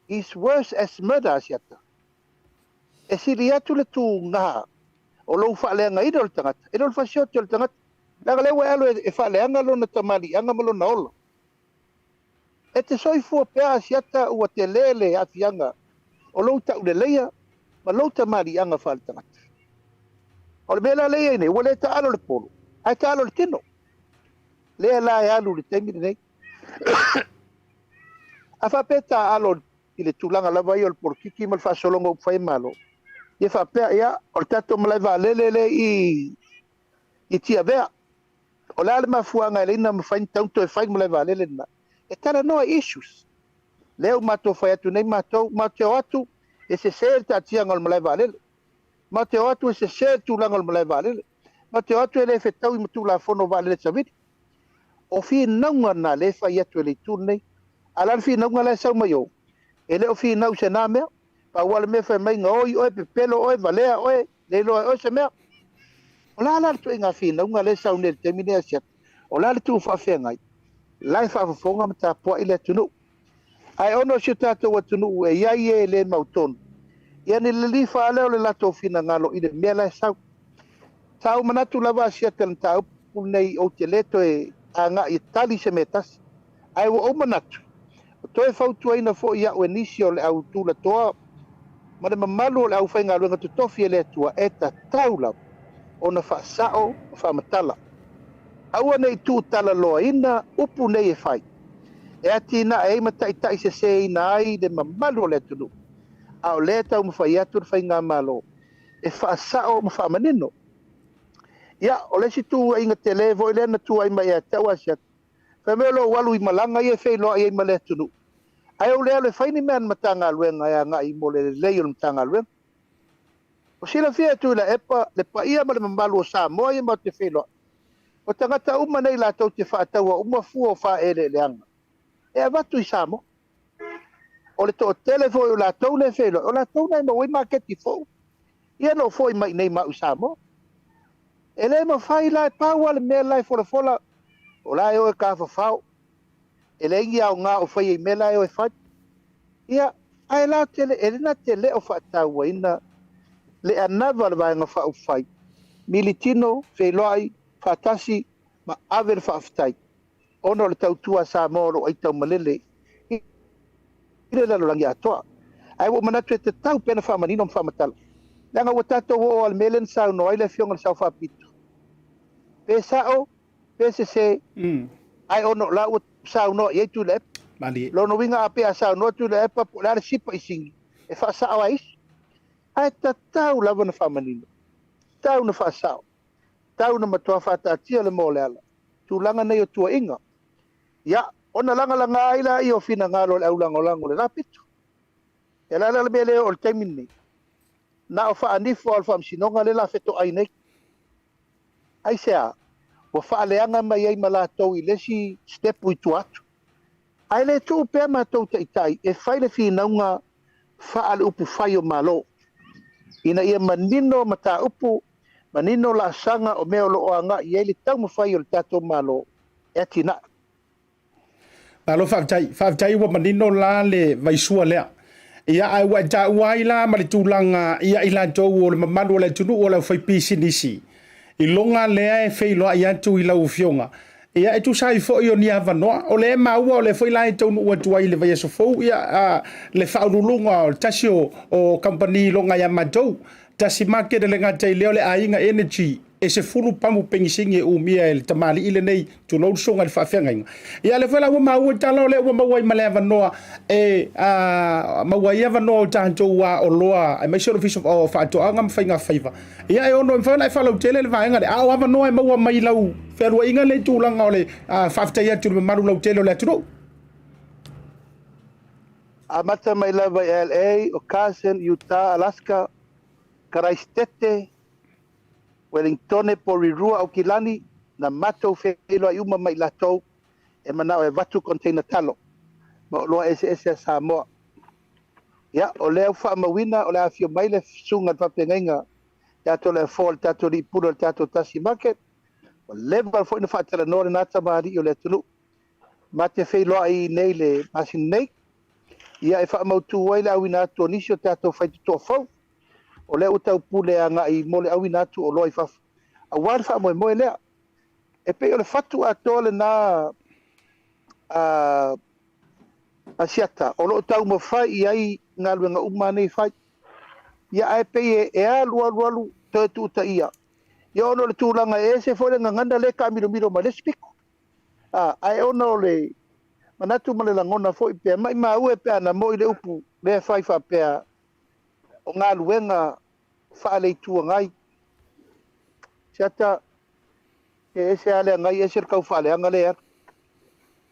is worse as murder, Asiata. E sili atu le tuga o lou faaleagaina o le tagata e le o le fasioti o le tagata. Leaga lea ua e alu e faaleaga lona tamaliiaga ma lona ola. E te soifua pea, Asiata, ua tele le aafiaga o lou tauleleia ma lou tamaliiaga faaletagata. O le mea la lea e i ai nei, ua le taalo le polo, ae taalo le tino. Lea la e alu i le taimi lenei. A faapea taalo i le tulaga lava ia o le polokiki ma le faasologa o upufai Malo, ia faapea, ia, o le tatou malae vaalele lea i Tiavea, o le a le mafuaaga e leai ona mafai ona tatau ona toe fai le malae vaalele lena? E talanoa i issues. Lea ua matou fai atu nei matou, matou te o atu e sese le taatiaga o le malae vaalele. Matou te o atu e sese le tulaga o le malae vaalele. Matou te o atu e le fetaui ma Tulafono o Vaalele Savili. O finauga na lea e fai atu e le itu lenei. A o le a le finauga la e sau mai o? E le o finau i se na mea. Pau lava le mea fai mai gaoi oe, pepelo oe, valea oe, le iloa e oe se mea. O le a la le ituaiga finauga lea e sau nei i le taimi lenei, Asiata? O le a le tuu faafeagai? La e faafofoga ma tapuai le atunuu. Ae ona o si o tatou atunuu e i ai e le mautonu, ia ni lilifa lava lea o le latou finagalo i le mea la e sau. Sa ou manatu lava, Asiata, i le mataupu lenei, ou te le toe agai e tali se mea e tasi. Ae ua ou manatu, ua toe fautuaina foi au e nisi o le au tulatoa ma le mamalu o le aufaigaluega totofi e le Atua, e tatau lava ona faasao ma faamatala. Aua ne i tuutalaloaina upu nei e fai, e atinae ai ma taitaiseseina ai le mamalu o le atunuu, a o lea e taumafai atu le faigamalo e faasao ma faamanino. Ia, o le isi tuuaiga tele foi lea na tuuai mai ia te au Asiata, fai mai o lou alu i malaga ia e feiloai ai ma le atunuu, ae ou le alu e fai ni mea a le Matagaluega e agai mo le lelei o le Matagaluega. Ua silafia e Tuilaepa le paia ma le mamalu o Samoa ia matou te feiloai. O tagata uma nei latou te faataua uma fua o faaeleeleaga e avatu i Samoa. O le toatele foi o latou lea e feiloai, o latou na e maua ai maketi fou, ia na foi mai nei ma au i Samoa. E le mafai la, e pau lava le mea la e folafola, o la e o e tafafao, e leai ni aoga o faia i mea la e o e fai. Ia, Ae la te le, e le na te le o faatauaina le anava o le Vaega Faaupufai, militino, feiloai, faatasi ma ave le faafetai ona o le tautua a Samoa o lo o aitaumalele i le lalolagi atoa. Ae ua ou manatu e tatau pea ona faamanino ma faamatala, leaga ua tatou oo lava i le mea lea na saunoa ai le Afioga i le Sao Faapito, pe sao, pe sese, ae ona o la ua saunoa i ai Tuilaepa. Malie. Lona uiga a pe a saunoa Tuilaepa po o le a le sipa i sini, e faasao lava e isi. Ae tatau lava ona faamanino, tatau ona faasao, tatau ona matua faataatia le moa o le ala, tulaga nei o tuuaiga. Ia, ona lagalaga ai lea o finagalo o le aulagolago i le la pito. E le a la le mea lea o le taimi lenei, na o faanifo lava o le Faamasinoga lea o le a fetoai nei. Aisea? Ua faaleaga mai ai ma latou i le isi sitepu i tua atu. Ae le tuu pea matou taitai e fai le finauga faale-upufai o Malo, ina ia manino mataupu, manino laasaga o mea o lo o agai i ai le taumafai o le tatou Malo e atinae. Malo faafetai. Faafetai ua manino la le vaisua lea. Ia, ae ua e taua ai la ma le tulaga ia i latou o le mamalu o le atunuu o le aufaipisinisi i loga lea e feiloai atu i lau Afioga. Ia, e tusa ai foi o ni avanoa, o lea e maua o lea foi la e taunuu atu ai i le vaiaso fou ia le faauluuluga o le tasi o kamupani i loga ia matou. Tasi market e le gata i lea o le Aiga Energy e 10 pamu penisini e umia e le tamalii lenei, tulou le susuga i le faafeagaiga. Ia lea foi la ua maua tala o lea ua maua ai ma le avanoa e maua ai avanoa o tatou oloa aemaise o le Ofisa o Faatoaga ma Faiga Faiva. Ia e ono e mafai ona e faalautele le vaega lea, a o avanoa e maua mai lau fealuaiga lea i tulaga o le faafetai atu i le mamalu lautele o le atunuu. Amata mai lava i LA, o Carson, Utah, Alaska, Karaisitete, Welingtone, Porirua, Aukilani, na matou feiloai uma ma i latou e manao e avatu container talo ma oloa eseese a Samoa. Ia, o lea ua faamauina o le a afio mai le susuga i le faafeagaiga ia Toleafoa le tatou alii pule o le tatou Tasi Market. Ua leva foi ona faatalanoa lena tamalii o le atunuu. Ma te feiloai nei le masina nei, ia e faamautu ai le auina atu o nisi o tatou faitotoa fou o lea ua taupule agai mo le auina atu o oloa i fafo aua le faamoemoe lea. E pei o le fatu atoa lena Asiata o lo o taumafai i ai galuega uma nei fai. Ia ae pei e alu alu alu toe tuutaia. Ia ona o le tulaga e ese foi le gagana lea e taamilomilo mai le isi pito. Ae ona o le manatu ma le lagona foi pea, maimau e pe ana moi le upu lea fai faapea o galuega faale-Itu Agai. Siata, e ese lava le agai, ese le tau faaleaga lea e alu.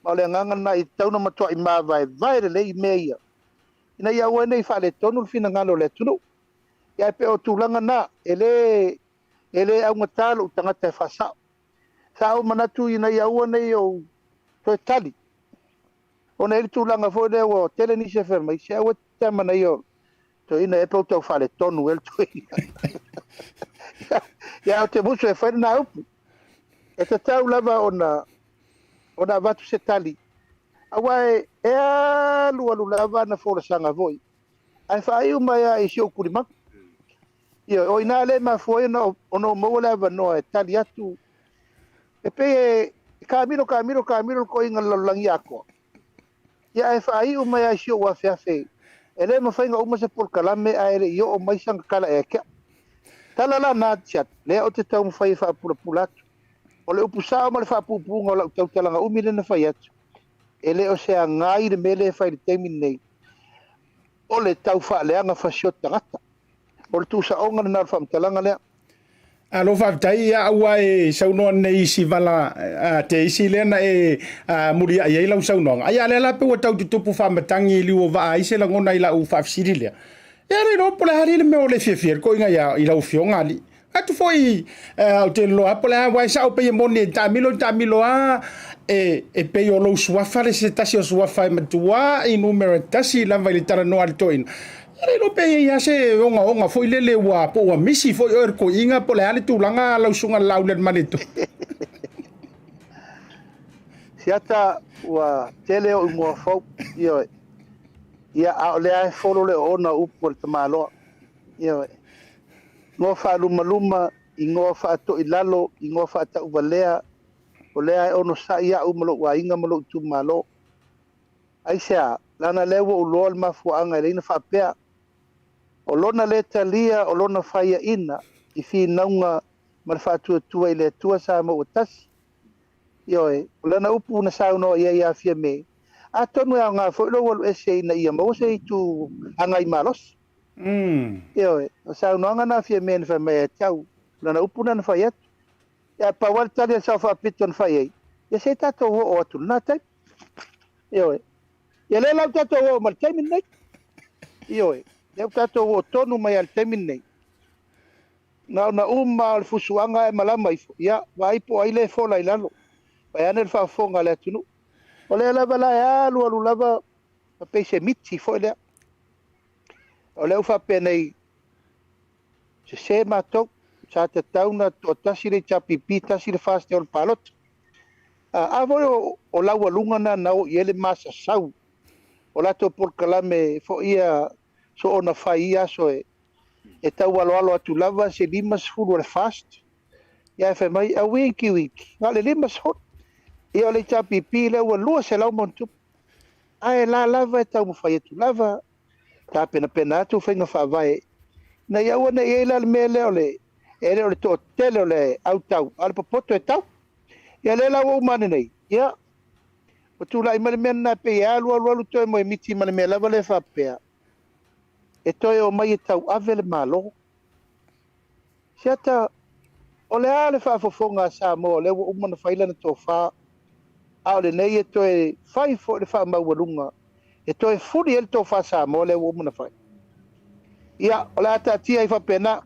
Ma o le agaga lena e tatau ona matuai mavaevae lelei mea ia, ina ia aua ne i faaletonu le finagalo o le atunuu. Ia ae pei o tulaga na, e le augata lou tagata e faasao. Sa ou manatu ina ia aua ne i ou toe tali, ona e i ai le tulaga foi lea ua tele nisi e fai mai, se aua te amanaia o toeaina ea pe ua tau faaletonu ea le toeaina. Ia, ou te musu e fai lena upu. E tatau lava ona avatu se tali, aua e alu alu lava ana folasaga foi, ae faaiu mai lava i si ou tulimanu. Ia, o i ina lea e mafua ai ona ou maua le avanoa e tali atu. E pei e taamilo, taamilo, taamilo le toeaina i le lalolagi atoa. Ia, ae faaiu mai lava i si ou afeafe. E le mafai ona uma se polokalame ae le i oo mai sana tala ia te au. Tala la na, Siata, lea ou te taumafai e faapulapula atu. O le upu sao ma le faapuupuuga o lau tautalaga umi lea na fai atu, e le o se agai le mea lea e fai i le taimi lenei, o le tau faaleaga fasioti tagata. O le tuusaoga lena o le faamatalaga lea. Alo faafetai ia aua e saunoa nei i si vala te isi lea na e muliai ai lau saunoaga. Ai a lea la pe ua tau tutupu faamatagi i liu o vaa ai se lagona i lau faafesili lea. Ia le iloa po o le a le mea o le fiafia le koiga ia i lau afioga alii. Atu foi o te iloa po o le a aua e sao pei e moni e taamilo taamilo lava e pei o lou suafa le se tasi o suafa e matua i numera tasi lava i le talanoa a le toeaina. E le iloa pe i ai lava se ogaoga foi lele ua po ua misi foi oe i le toeaina po o le a le tulaga lau susuga i le Laaulialemalietoa. Siata ua tele ou igoa fou, ioe. Ia, a o lea e folo le oona o upu a le tamaloa. Ioe. Igoa faalumaluma, igoa faatoilalo, igoa faatauvalea, o lea e onosai au ma lou aiga ma lou itumalo. Aisea? Leaga o lea ua ou iloa le mafuaaga e ala ai ona faapea. O lona le talia o lona faiaina i finauga ma le faatuatua i le Atua Samoa ua tasi. Ioe, o lana upu na saunoa i ai ia Fiame, atonu e aoga foi lou alu ese ina ia maua se itu agai malosi. Ioe, o saunoaga na a Fiame na fai mai ia te au, o lana upu lena na fai atu. Ae pau lava le tali a le Sao Faapito na fai ai, ia se i tatou oo atu i lena taimi. Ioe, ia lea la ua tatou oo mai i le taimi lenei. Ioe, lea ua tatou oo tonu mai lava i le taimi lenei. Na ona uma lava o le fusuaga ae malama ifo, ia vaai po o ai lea e fola i lalo, vaeane le faafofoga a le atunuu. O lea lava la e alu alu lava ma pei se miti foi lea. O lea ua faapea nei, sese matou, sa tatau ona toatasi le HRPP, tasi le FAST e o i le palota. A foi o laualuga na na o i ai le masasau o latou polokalame foi ia soona fai i ia aso e taualoalo atu lava se 50 o le FAST, ae fai mai, auiki wiki, na o le 50. Ia o le HRPP lea ua 200 ma ona tupu. Ae la lava e taumafai atu lava, tapenapena atu faiga faavae, ina ia aua ne i i ai la le mea lea o le, e le o le toatele o le autau, a o le popoto e tau. Ia lea la ua uma ane nei, ia, ua tulai mai le mea lena e pei e alu alu alu toe moemiti ma le mea lava lea faapea, e toe omai e tauave le Malo. Siata, o le a le faafofoga a Samoa o lea ua uma ona fai lana tofa, a o lenei e toe fai foi le faamaualuga, e toe fuli ai le tofa Samoa lea ua uma ona fai. Ia, o le a taatia ai faapena, o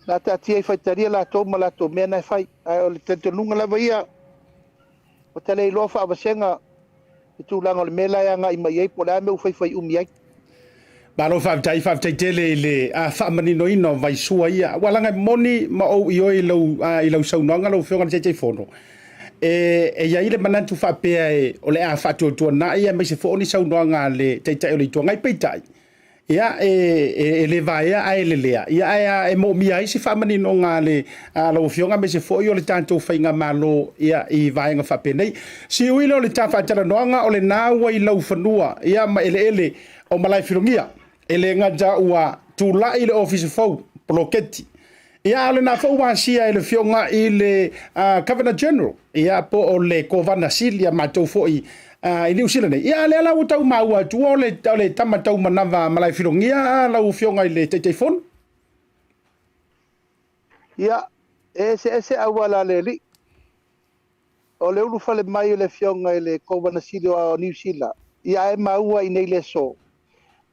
le a taatia ai faitalia latou ma latou mea na e fai. Ae o le talitonuga lava ia, ua ta le iloa faavasega le tulaga o le mea la e agai mai ai, po o le a le mea ua faifaiumi ai. Malo faafetai, faafetai tele i le faamaninoina o vaisua ia. Aua leaga e moni ma ou ioe i lau saunoaga lau Afioga i le Taitaifono, e i ai le manatu faapea o le a faatuatuanai aemaise foi o ni saunoaga a le Taitai o le Itu Agai. Peitai, ia e le vaea ae lelea, ia ae e moomia ai se faamaninoga a le a lau Afioga aemaise foi o le tatou faigamalo ia i vaega faapenei. Siui lea o le ta faatalanoaga o lena ua i laufanua ia ma eleele o Malaefilogia. E le gata ua tulai le ofisa fou poloketi, ia a o lena foi ua asia e le Afioga i le Governor General ia po o le Kovana Sili a matou foi i Niu Sila nei. Ia a lea la ua tau maua atu o le tama taumanava a Malaefilogia lau Afioga i le Taitaifono. Ia, e eseese auala a le alii. O le ulufale mai o le Afioga i le Kovana Sili o Niu Sila, ia ae maua i nei le aso, o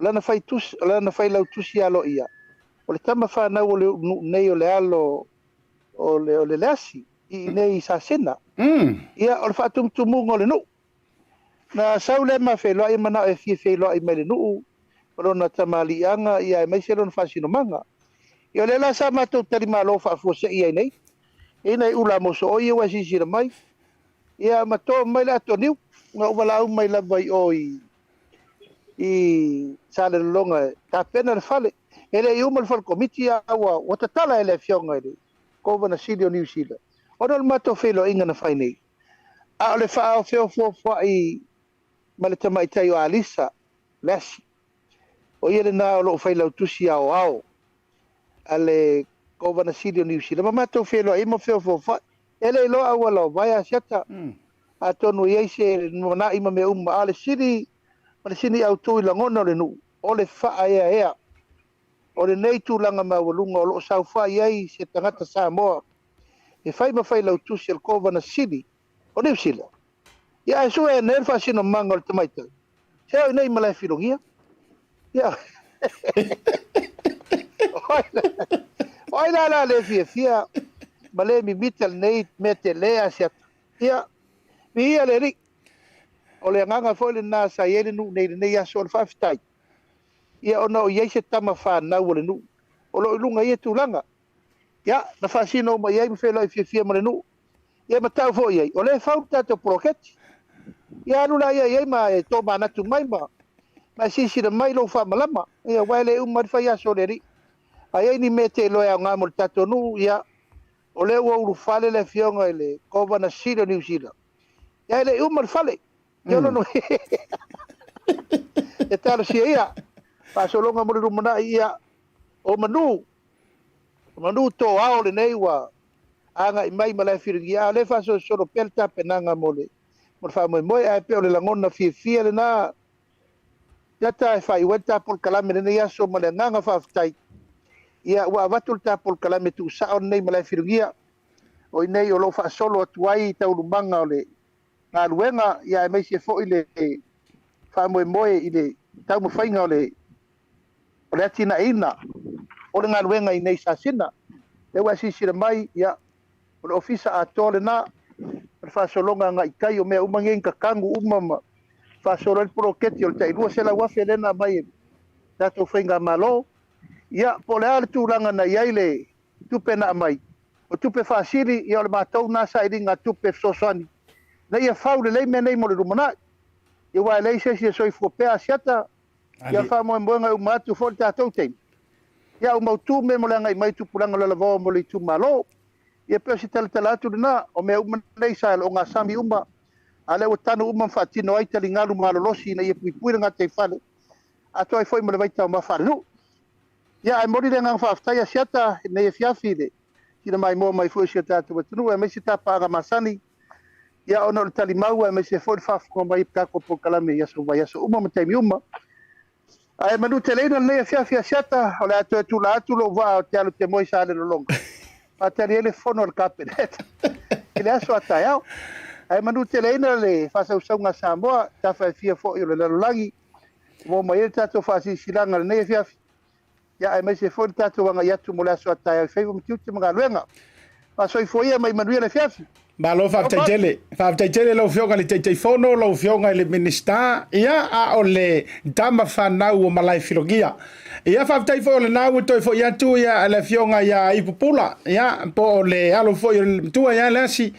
lana faitusi, o lana failautusi aloaia, o le tama fanau o le nuu nei o le alo o le Leasi i inei i Sasina. Ia, o le faatumutumuga o le nuu. Na sau lea ma feiloai manao e fia feiloai mai le nuu, o lona tamaliiaga, ia aemaise lona faasinomaga. Ia o lea la sa matou talimalo faafuasei ai nei, e i ai nai ula mosooi ia ua e silasila mai, ia ma to mai le ato niu, na ou valaau mai lava i o i Salelologa e tapena le fale. E le i uma le fale komiti, a ua tatala e le Afioga i le Kovana Sili o Niu Sila, ona o le matou feiloaiga na fai nei. A o le faaofeofoofoai ma le tamaitai o Alisa Leasi, o ia lena o loo failautusi aoao a le Kovana Sili o Niu Sila, ma matou feiloai ma feofoofoai. E le iloa auala o vae asiata, atonu e i ai se lumanai ma mea uma, a o le sili ma le sini autu i lagona o le nuu, o le faaeaea o lenei tulaga maualuga o loo saofai ai se tagata Samoa e fai ma failautusi o le Kovana Sili o Niu Sila. Ia ae sue nei le faasinomaga o le tamaitai, se o i nei Malaefilogia. Ia, o ai la la le fiafia ma le mimita lenei mea tele asiata. Ia, viia le alii. O le agaga foi lena sa i ai le nuu nei i lenei aso o le faafetai. Ia ona o i ai se tama fanau o le nuu o lo o i luga i ia tulaga. Ia, na faasino uma i ai ma feiloai fiafia ma le nuu. Ia ma tau foi i ai, o lea e fau le tatou poloketi. Ia alu la ia i ai ma e tomanatu mai ma Ma e silasila mai lou faamalama, ia, aua e le uma ai le faiaso o le Alii. A i ai ni mea e te iloa e aoga mo le tatou nuu, ia, o lea ua ulufale le afioga i le Kovana Sili o Niu Sila, ia e le i uma le fale. Ia lona e talosia ia faasologa mo le lumanai, ia, o manu, o manu toao lenei ua agai mai Malaefiligia, a o lea e faasolosolo pea le tapenaga mo le faamoemoe. Ae pei o le lagona fiafia lena Iata e faaiu ai le ta polokalame i lenei aso ma le agaga faafetai. Ia ua avatu le ta polokalame tuusao lenei Malaefiligia, o i inei o lo o faasolo atu ai taualumaga o le galuega, ia aemaise foi le faamoemoe i le taumafaiga o le atinaeina o le galuega i inei i Sasina. Lea ua e silasila mai, ia, o le ofisa atoa lena, o le faasologa agai i tai o mea uma nei, na tatanu uma ma faasolo ai le poloketi o le tai $200,000 lea na aumai e le tatou faigamalo. Ia, po o le a le tulaga na i ai le tupe na aumai, o tupe faasili, ia o le matou lena sailiga tupe fesoasoani ina ia fau lelei mea nei mo le lumanai. Ia aua e leai se isi e soifua pea Asiata, ia o le faamoemoega e uma atu foi le tatou taimi, ia ua mautu mea mo le agai mai i tupulaga lalovaoa mo le itumalo. Ia pei o se talatala atu lena, o mea uma nei sa ogasami uma, a o lea ua tanu uma ma faatino ai taligalu malolosi ina ia puipui le gataifale, atoa ai foi ma le vaitaumafa a le nuu. Ia, ae momoli le agaga faafetai Asiata i lenei afiafi i le tila maimoa mai foi o si o tatou atunuu, aemaise tapaaga masani, ia ona o le talimau aemaise foi le faafofoga mai i le tatou polokalame i aso vaiaso uma ma taimi uma. Ae manuteleina lenei afiafi Asiata, o le a toe tula atu lou vaa ou te alu ou te moe i Salelologa, faatali ai le fono a le Kapeneta i le aso a taeao. Ae manuteleina le faasausauga a Samoa, tafa e fia foi o le lalolagi, ua maua mai ai le tatou faasilasilaga i lenei afiafi, ia aemaise foi le tatou agai atu mo le aso a taeao i faiva ma tiute ma galuega. Faasoifua ia ma ia manuia le afiafi. Malo faafetai tele. Faafetai tele lau Afioga i le Taitaifono, lau Afioga i le Minisita, ia a o le tama fanau o Malaefilogia. Ia faafetai foi o lena ua toe foi atu ia le Afioga ia Ipupula, ia po o le alo foi o le matua ia Leasi,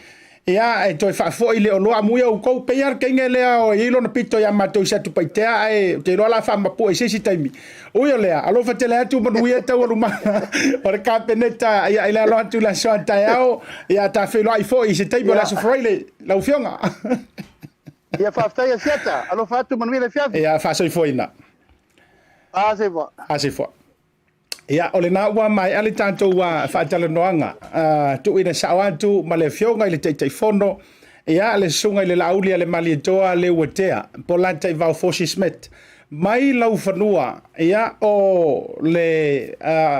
ia e toe faafoi le oloa amuia outou. Pei lava le teine lea o i ai lona pito ia matou i Satupaitea, ae ou te iloa la faamapue i se isi taimi. Ui o lea, alofa tele atu manuia taualumaga o le Kapeneta ia, i le alo atu i le aso a taeao, ia ta feiloai foi i se taimi o le aso Faraile, lau Afioga. Ia faafetai Asiata, alofa atu manuia le afiafi. Ia faasoifuaina. Asefoa. Asefoa. Ia, o lena ua maea le tatou faatalanoaga, tuuina sao atu ma le Afioga i le Taitaifono, ia, le Susuga i le Laauli a le Malietoa Leuatea Polataivao Fosi Smith, mai laufanua, ia, o le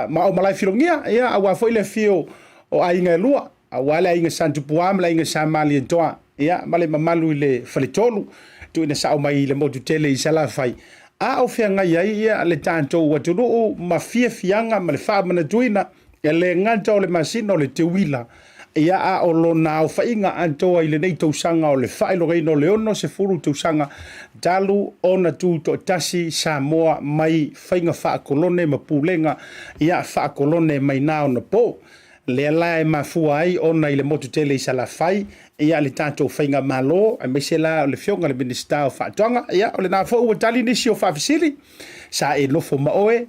ma o Malaefilogia, ia, aua foi le afio o aiga e lua, aua le aiga Sa Tupua ma le aiga Sa Malietoa, ia, ma le mamalu i le faletolu, tuuina sao mai i le motu tele i Salafai, a o feagai ai ia le tatou atunuu ma fiafiaga ma le faamanatuina e le gata o le masina o le teuila, ia, a o lona aofaiga atoa i lenei tausaga o le faailogaina o le 60 tausaga talu ona tutoatasi Samoa mai faiga faakolone ma pulega, ia, faakolone mai na ona po. Lea la e mafua ai ona i le motu tele i Salafai, ia, le tatou faigamalo, aemaise la o le Afioga i le Minisita o Faatoaga, ia, o lena foi ua tali nisi o faafesili sa e nofo ma oe,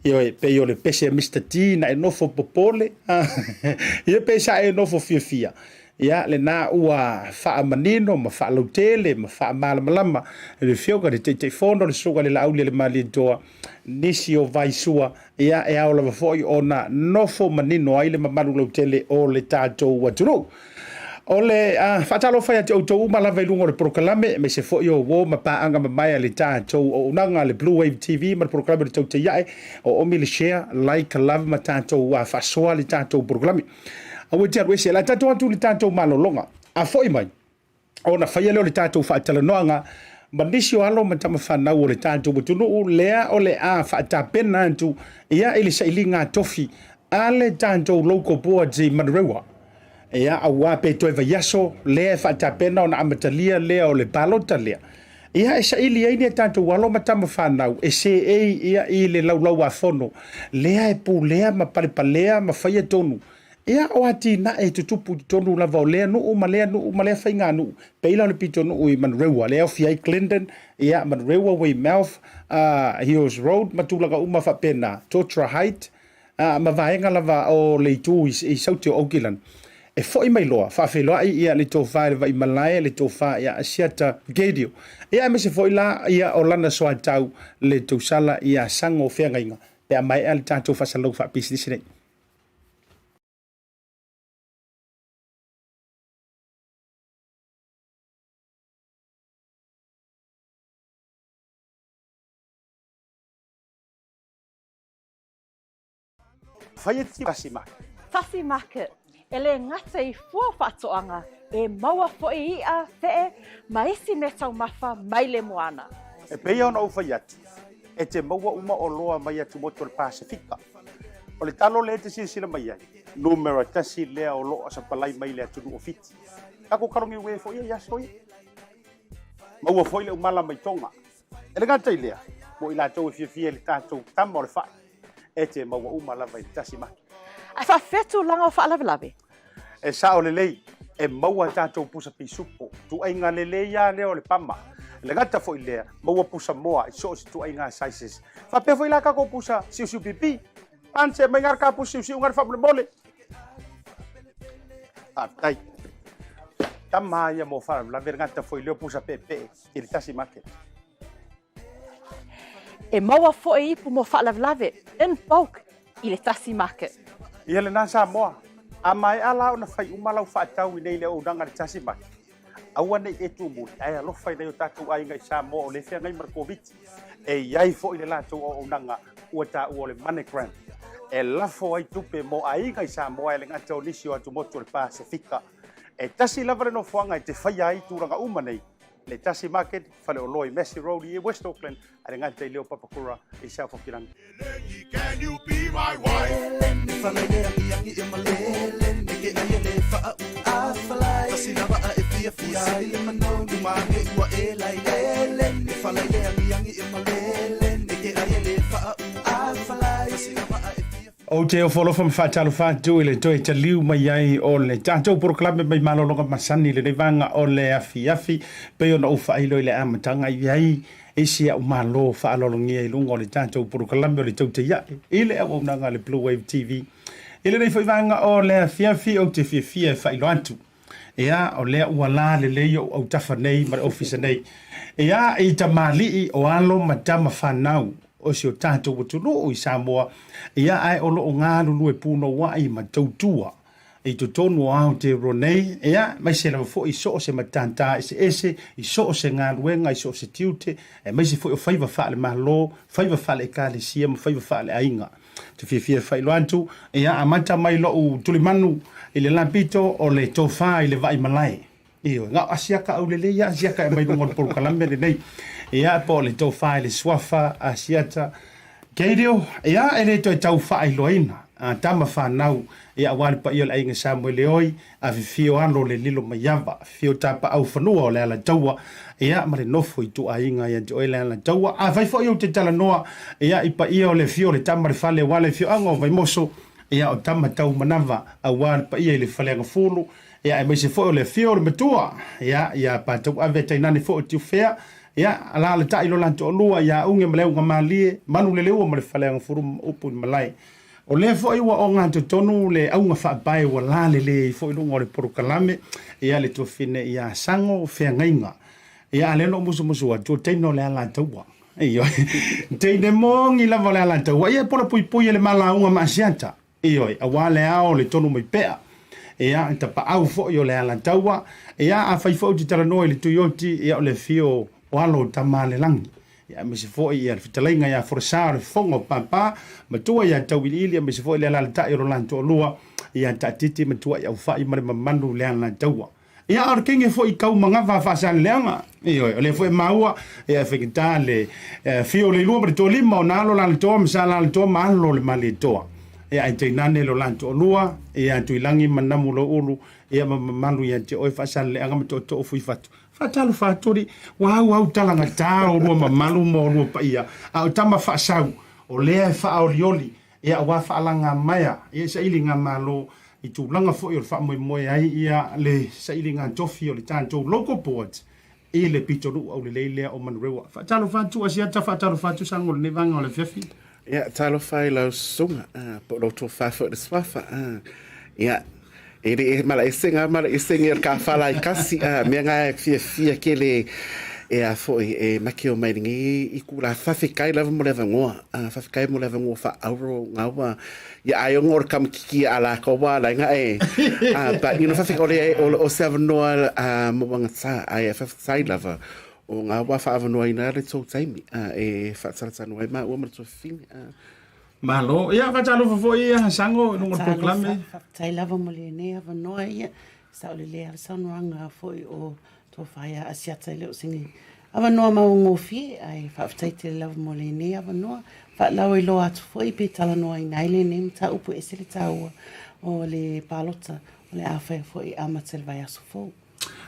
ioe, pei o le pese a Mr T na e nofo popole, ia, pe sa e nofo fiafia. Ia, lena ua faamanino ma faalautele ma faamalamalama e le Afioga i le Taitaifono, le Susuga i le Laauli a le Malietoa, nisi o vaisua, ia, e ao lava foi ona nofo manino ai le mamalu lautele o le tatou atunuu. O le faatalofa ia te outou uma lava i luga o le polokalame, aemaise foi o uo ma paaga mamae a le tatou auaunaga le Blue Wave TV ma le polokalame o le Tautai Ae, o omi le share, like, love ma tatou faasoa le tatou polokalame. Aua e te alu ese, o le a tatou atu i le tatou malologa. A foi mai, ona faia lea o le tatou faatalanoaga ma nisi o alo ma tamafanau o le tatou atunuu lea o le a faatapena atu ia i le sailiga tofi a le tatou local board i Manurewa. Ia, aua pe toe vaiaso lea e faatapena ona amatalia lea o le palota lea. Ia, e saili ai ni a tatou alo ma tamafanau e seei ia i le laulauafono lea e pulea ma palepalea ma faia tonu. Ia, o atinae e tutupu i totonu lava o lea nuu ma lea nuu ma lea faiganuu, pei la o le pitonuu i Manurewa, lea e aofia ai Glendon, ia, Manurewa, Weymouth, Hughes Road ma tulaga uma faapena, Totara Height, ma vaega lava o le itu i Saute o Auckland. E foi mai loa, faafeiloai ia le tofa i le Vaimalae, le tofa ia Asiata Gadio. Ia aemaise foi la ia o lana soatau le tausala ia Sago Feagaiga pe a maea le tatou faasalalau faapisinisi nei. Fai e Tasi Market. Tasi Market, e le gata i fua faatoaga, e maua foi iʻa, feʻe, ma isi meataumafa mai le moana. E pei ona ou fai atu, e te maua uma oloa mai atumotu o le Pasefika. O le talo lea e te silasila mai ai, numera tasi lea o lo o sapalai mai le atunuu o Fiti. Tatou kalogiue foi ia i aso ia. Maua foi le umala mai Tonga. E le gata i lea, mo i latou e fiafia i le tatou tama o le fai, e te maua uma lava i le tasi maki. Ae faafefea tulaga o faalavelave? E sao lelei, e maua tatou pusa pisupo, tuaiga lelei lava lea o le pama. E le gata foi i lea, maua pusa moa i so o se tuaiga sizes. Faapea foi la tatou pusa siusiu pipi. Ance mai ngā ka pusa siusiu ngā faamolemole. Faafetai. Tama ia mo faalavelave le gata foi lea o pusa peepee i le tasi market. E maua foi ipu mo faalavelave in bulk i le tasi market. Ia lena Samoa, a maea la ona fai uma lau faatau i nei le auaunaga i le tasi market, aua ne i e tumuli ae alofa i nai o tatou aiga i Samoa o lea e feagai ma le Koviti. E i ai foi le latou auaunaga ua taua o le MoneyGram e lafo ai tupe mo aiga i Samoa e le gata o nisi o atumotu o le Pasefika. E tasi lava le nofoaga e te faia ai tulaga uma nei, le Tasi Market, faleoloa i Massey Road i West Auckland, a le gata i lea o Papakura i South Auckland. Ou te ofo alofa ma faatalofa atu i le toe taliu mai ai o le tatou polokalame mai malologa masani i lenei vaega o le afiafi. Pei ona ou faailo i le amataga i ai isi au malo faaaloalogia i luga o le tatou polokalame o le Tautaiae i le auaunaga a le Blue Wave TV. I lenei foi vaega o le afiafi ou te fiafia e faailoa atu Ia, o lea ua la lelei ou autafa nei ma le ofisa nei. Ia, i tamalii o alo ma tama fanau o si o tatou atunuu i Samoa, ia, ae o lo o galulue punouai ma tautua i totonu o Aotearoa nei, ia, aemaise lava foi i so o se matata eseese, i so o se galuega, i so o se tiute, aemaise foi o faiva faale-Malo, faiva faale-Ekalesia ma faiva faale-aiga. Te fiafia e faailoa atu, ia amata mai lou tulimanu i le lapito o le tofa i le vaai malae. Ioe, na o Asiata aulelei ia Asiata e mai luga o le polokalame lenei. Ia, po o le tofa i le suafa Asiata Gadio, ia, e le toe tau faailoaina, a tama fanau, ia, aua le paia o le aiga Samoeleoi, Afifio alo le lilo maiava, afifio tapaau fanua o le Alataua, ia, ma le nofo ituaiga ia te oe le Alataua. Afai foi ou te talanoa, ia, i paia o le afio o le tama le fale aua le afioaga o Vaimoso, ia, o tama tau manava aua le paia i le Faleagafulu, ia, aemaise foi o le afio o le matua, ia, ia Patauave tainane foi o Tiufea, ia, alaalatai lo la toalua ia Uge ma Leaugamalie, Manuleleua ma le Faleagafulu ma upu i le malae. O lea foi ua ogatotonu le auga faapae ua lalelei ai foi luga o le polokalame, ia le tuafine ia Sago Feagaiga. Ia a lea na ou musumusu atu, o teine o le Alataua. Ioe. Teine moni lava o le Alataua. Ia e pola puipui e le malauga ma Asiata. Ioe, aua le ao le tonu mai pea. Ia, e tapaau foi o le Alataua. Ia, afai foi ou te talanoa i le Tuioti, ia o le afio o alo o Tama-a-le-lagi. Ia aemaise foi ia le fetalaiga ia Folasa o le fofoga o Papa, matua ia Tauiliili aemaise foi le alaalatai o lo la toalua ia Taatiti matua i Aufai ma le mamalu le Alataua. Ia a o le kenge foi i kau magava faasaleleaga, ioe, o lea foi e maua ia e faigata le fio o le ilua ma le toalima o na alo la le toa ma sa la le toa ma alo le Malietoa. Ia ae tainane lo la toalua ia Tuilagi ma Namu Loulu ia ma mamalu ia te oe Faasaleleaga ma Tootoo Fuifatu. Faatalofa atu alii, ua auau talagata olua mamalu ma olua paia, a o tama faasau, o lea e faaolioli, ia aua faalagamaea, ia saili ngā Malo, i tulaga foi o le faamoemoe ai ia le sailiga tofi o le tatou local board i le pitonuu aulelei lea o Manurewa. Faatalofa atu Asiata, faatalofa atu Sago i lenei vaega o le afiafi. Ia, talofa i lau susuga, po o lou tofa foi i le suafa. Ia, e le e mala ese ngā mala ese ngi o le kāwhala i kasi, mea ngā e fiafia kele e a foi e make o mai lenei i ku la whawhekai lava mo le avangoa, whawhekai mo le avangoa wha auro ngā wā. Ia ai o ngō kamikiki a la ka wā lai ngā e. But, you know, whawhekai o le o se avanoa mo wangata, ai e whawhetai lava o ngā wā whaavanoaina le tō taimi e whaataratanu ai māua ma le tō whiwhine. Malo. Ia, whaatalofa foi ia, Sango, i lunga o le polokalame. Faafetai lava mo lenei avanoa ia. Sao lelei lava le saunoaga foi o tō whaea Asiata e le o se avanoa mauagofie, ae faafetai tele lava mo lenei avanoa. Faalauiloa atu foi pe talanoaina ai lenei mataupu e ese le taua o le palota o le a faia foi amata i le vaiaso fou.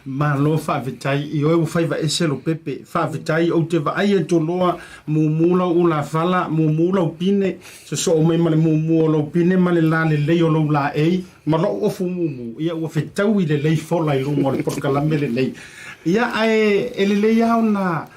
Malo faafetai i oe ua faiva ese lo pepe. Faafetai ou te vaai atu loa mumu lau ulafala, mumu lau pine, sosoo mai ma le mumu o lou pine ma le la lelei o lou laei, ma lou ofu mumu, ia ua fetaui lelei fola i luga o le polokalame lenei. Ia ae e lelei lava ona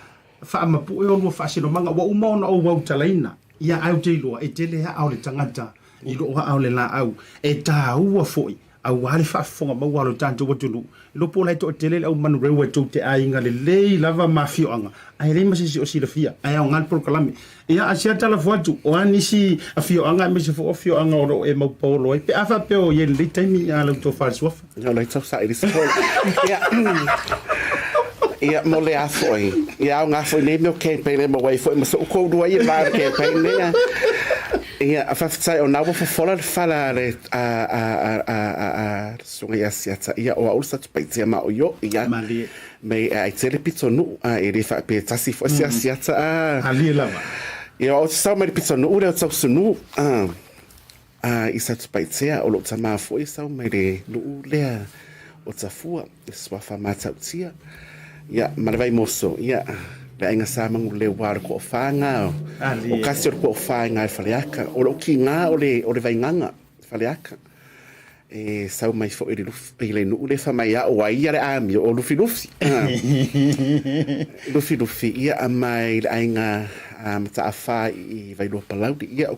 faamapue olua faasinomaga ua uma ona ou autalaina, ia ae ou te iloa e tele aa o le tagata i loo aa o le laau, e taua foi Aua le faafofoga maua a lo tatou atunuu, iloa po o la e toatele le au manurewa e tou te aiga lelei lava ma afioaga, ae leai ma se isi o silafia, ae aoga le polokalame. Ia, a sia tala fua atu, o a nisi afioaga aemaise foi o afioaga o lo o e maupaolo ai, pe a faapea o i ai i lenei taimi a lau tofa le suafa. Ia, o la e tau saili se polo. Ia, ia, mo le a foi. Ia, aoga foi nei mea o campaign e maua ai foi ma so'u koulua ia va o le campaign nei a. Ia, faafetai o na ua fofola le fala a le a a a a a a le susuga ia Asiata, ia o au le Satupaitea ma o io, ia. Malie. Mei e ai tele pitonuu, a e le faapea e tasi foi se Asiata, a. Malie lava. Ia, o au te sau mai le pitonuu lea o Tausunuu, a, a i Satupaitea, o lou tama foi e sau mai le nuu lea o Tafua. Le suafa matautia, ia, ma le Vaimoso, ia, le aiga Sa Manuleleua o le toafa nga, o kasi o le toafa i nga i Faleata. O lou kiga o le, o le Vaigaga, Faleata. E sau mai foi i le lufi, i le nuu lea fai mai a o ai ia le amio, o Lufilufi. Lufilufi, ia, a mai le aiga a Mataafa i Vailua Palauli, ia,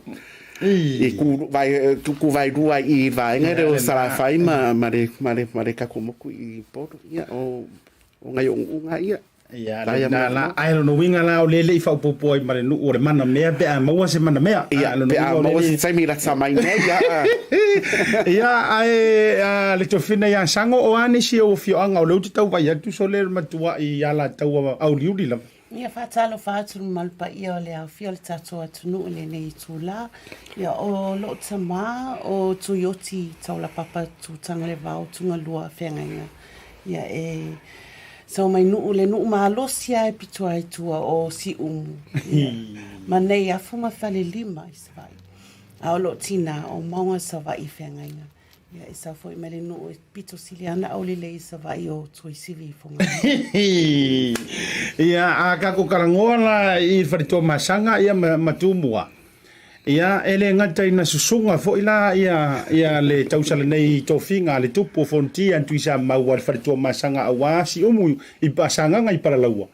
I ku vai ku vai rua i vaenga le o Salafai ma ma le ma le ma le tatou moku i Upolu ia o o ngai o nga ia. Ia le na la ai lona uiga la o le le i faaopoopo ai ma le nuu o le manamea pe a maua se manamea. Ia pe a maua se taimi lata mai nei ia. Ia ae le tofina ia Sango o a nisi o afioaga o lea ou te tau vaai atu sole matuai i Alataua auliuli lava. Ia faatalofa atu le mamalu paia o le aofia o le tatou atunuu i lenei itula. Ia o lou tama o Tuioti Taulapapa Tutagalevao Tugalua Feagaiga. Ia e sau mai nuu le nuu malosi lava e pito ai tua o Siumu. Ia, ma Neiafu ma Falelima i Savaii. A o lou tina o Mauga Savaii Feagaiga. Ia, e sau foi mai le nuu e pito sili ana aulelei i Savaii o Tuasivi i Fogamoa. Ia, a tatou talanoa la i le Faletoamasaga ia ma, ma Tumua, ia, e le gata ina susuga foi la ia, ia le tausala nei i tofiga a le Tupu o Fonoti a Tuisamau a le Faletoamasaga aua Siumu i Sagaga i Palalaua.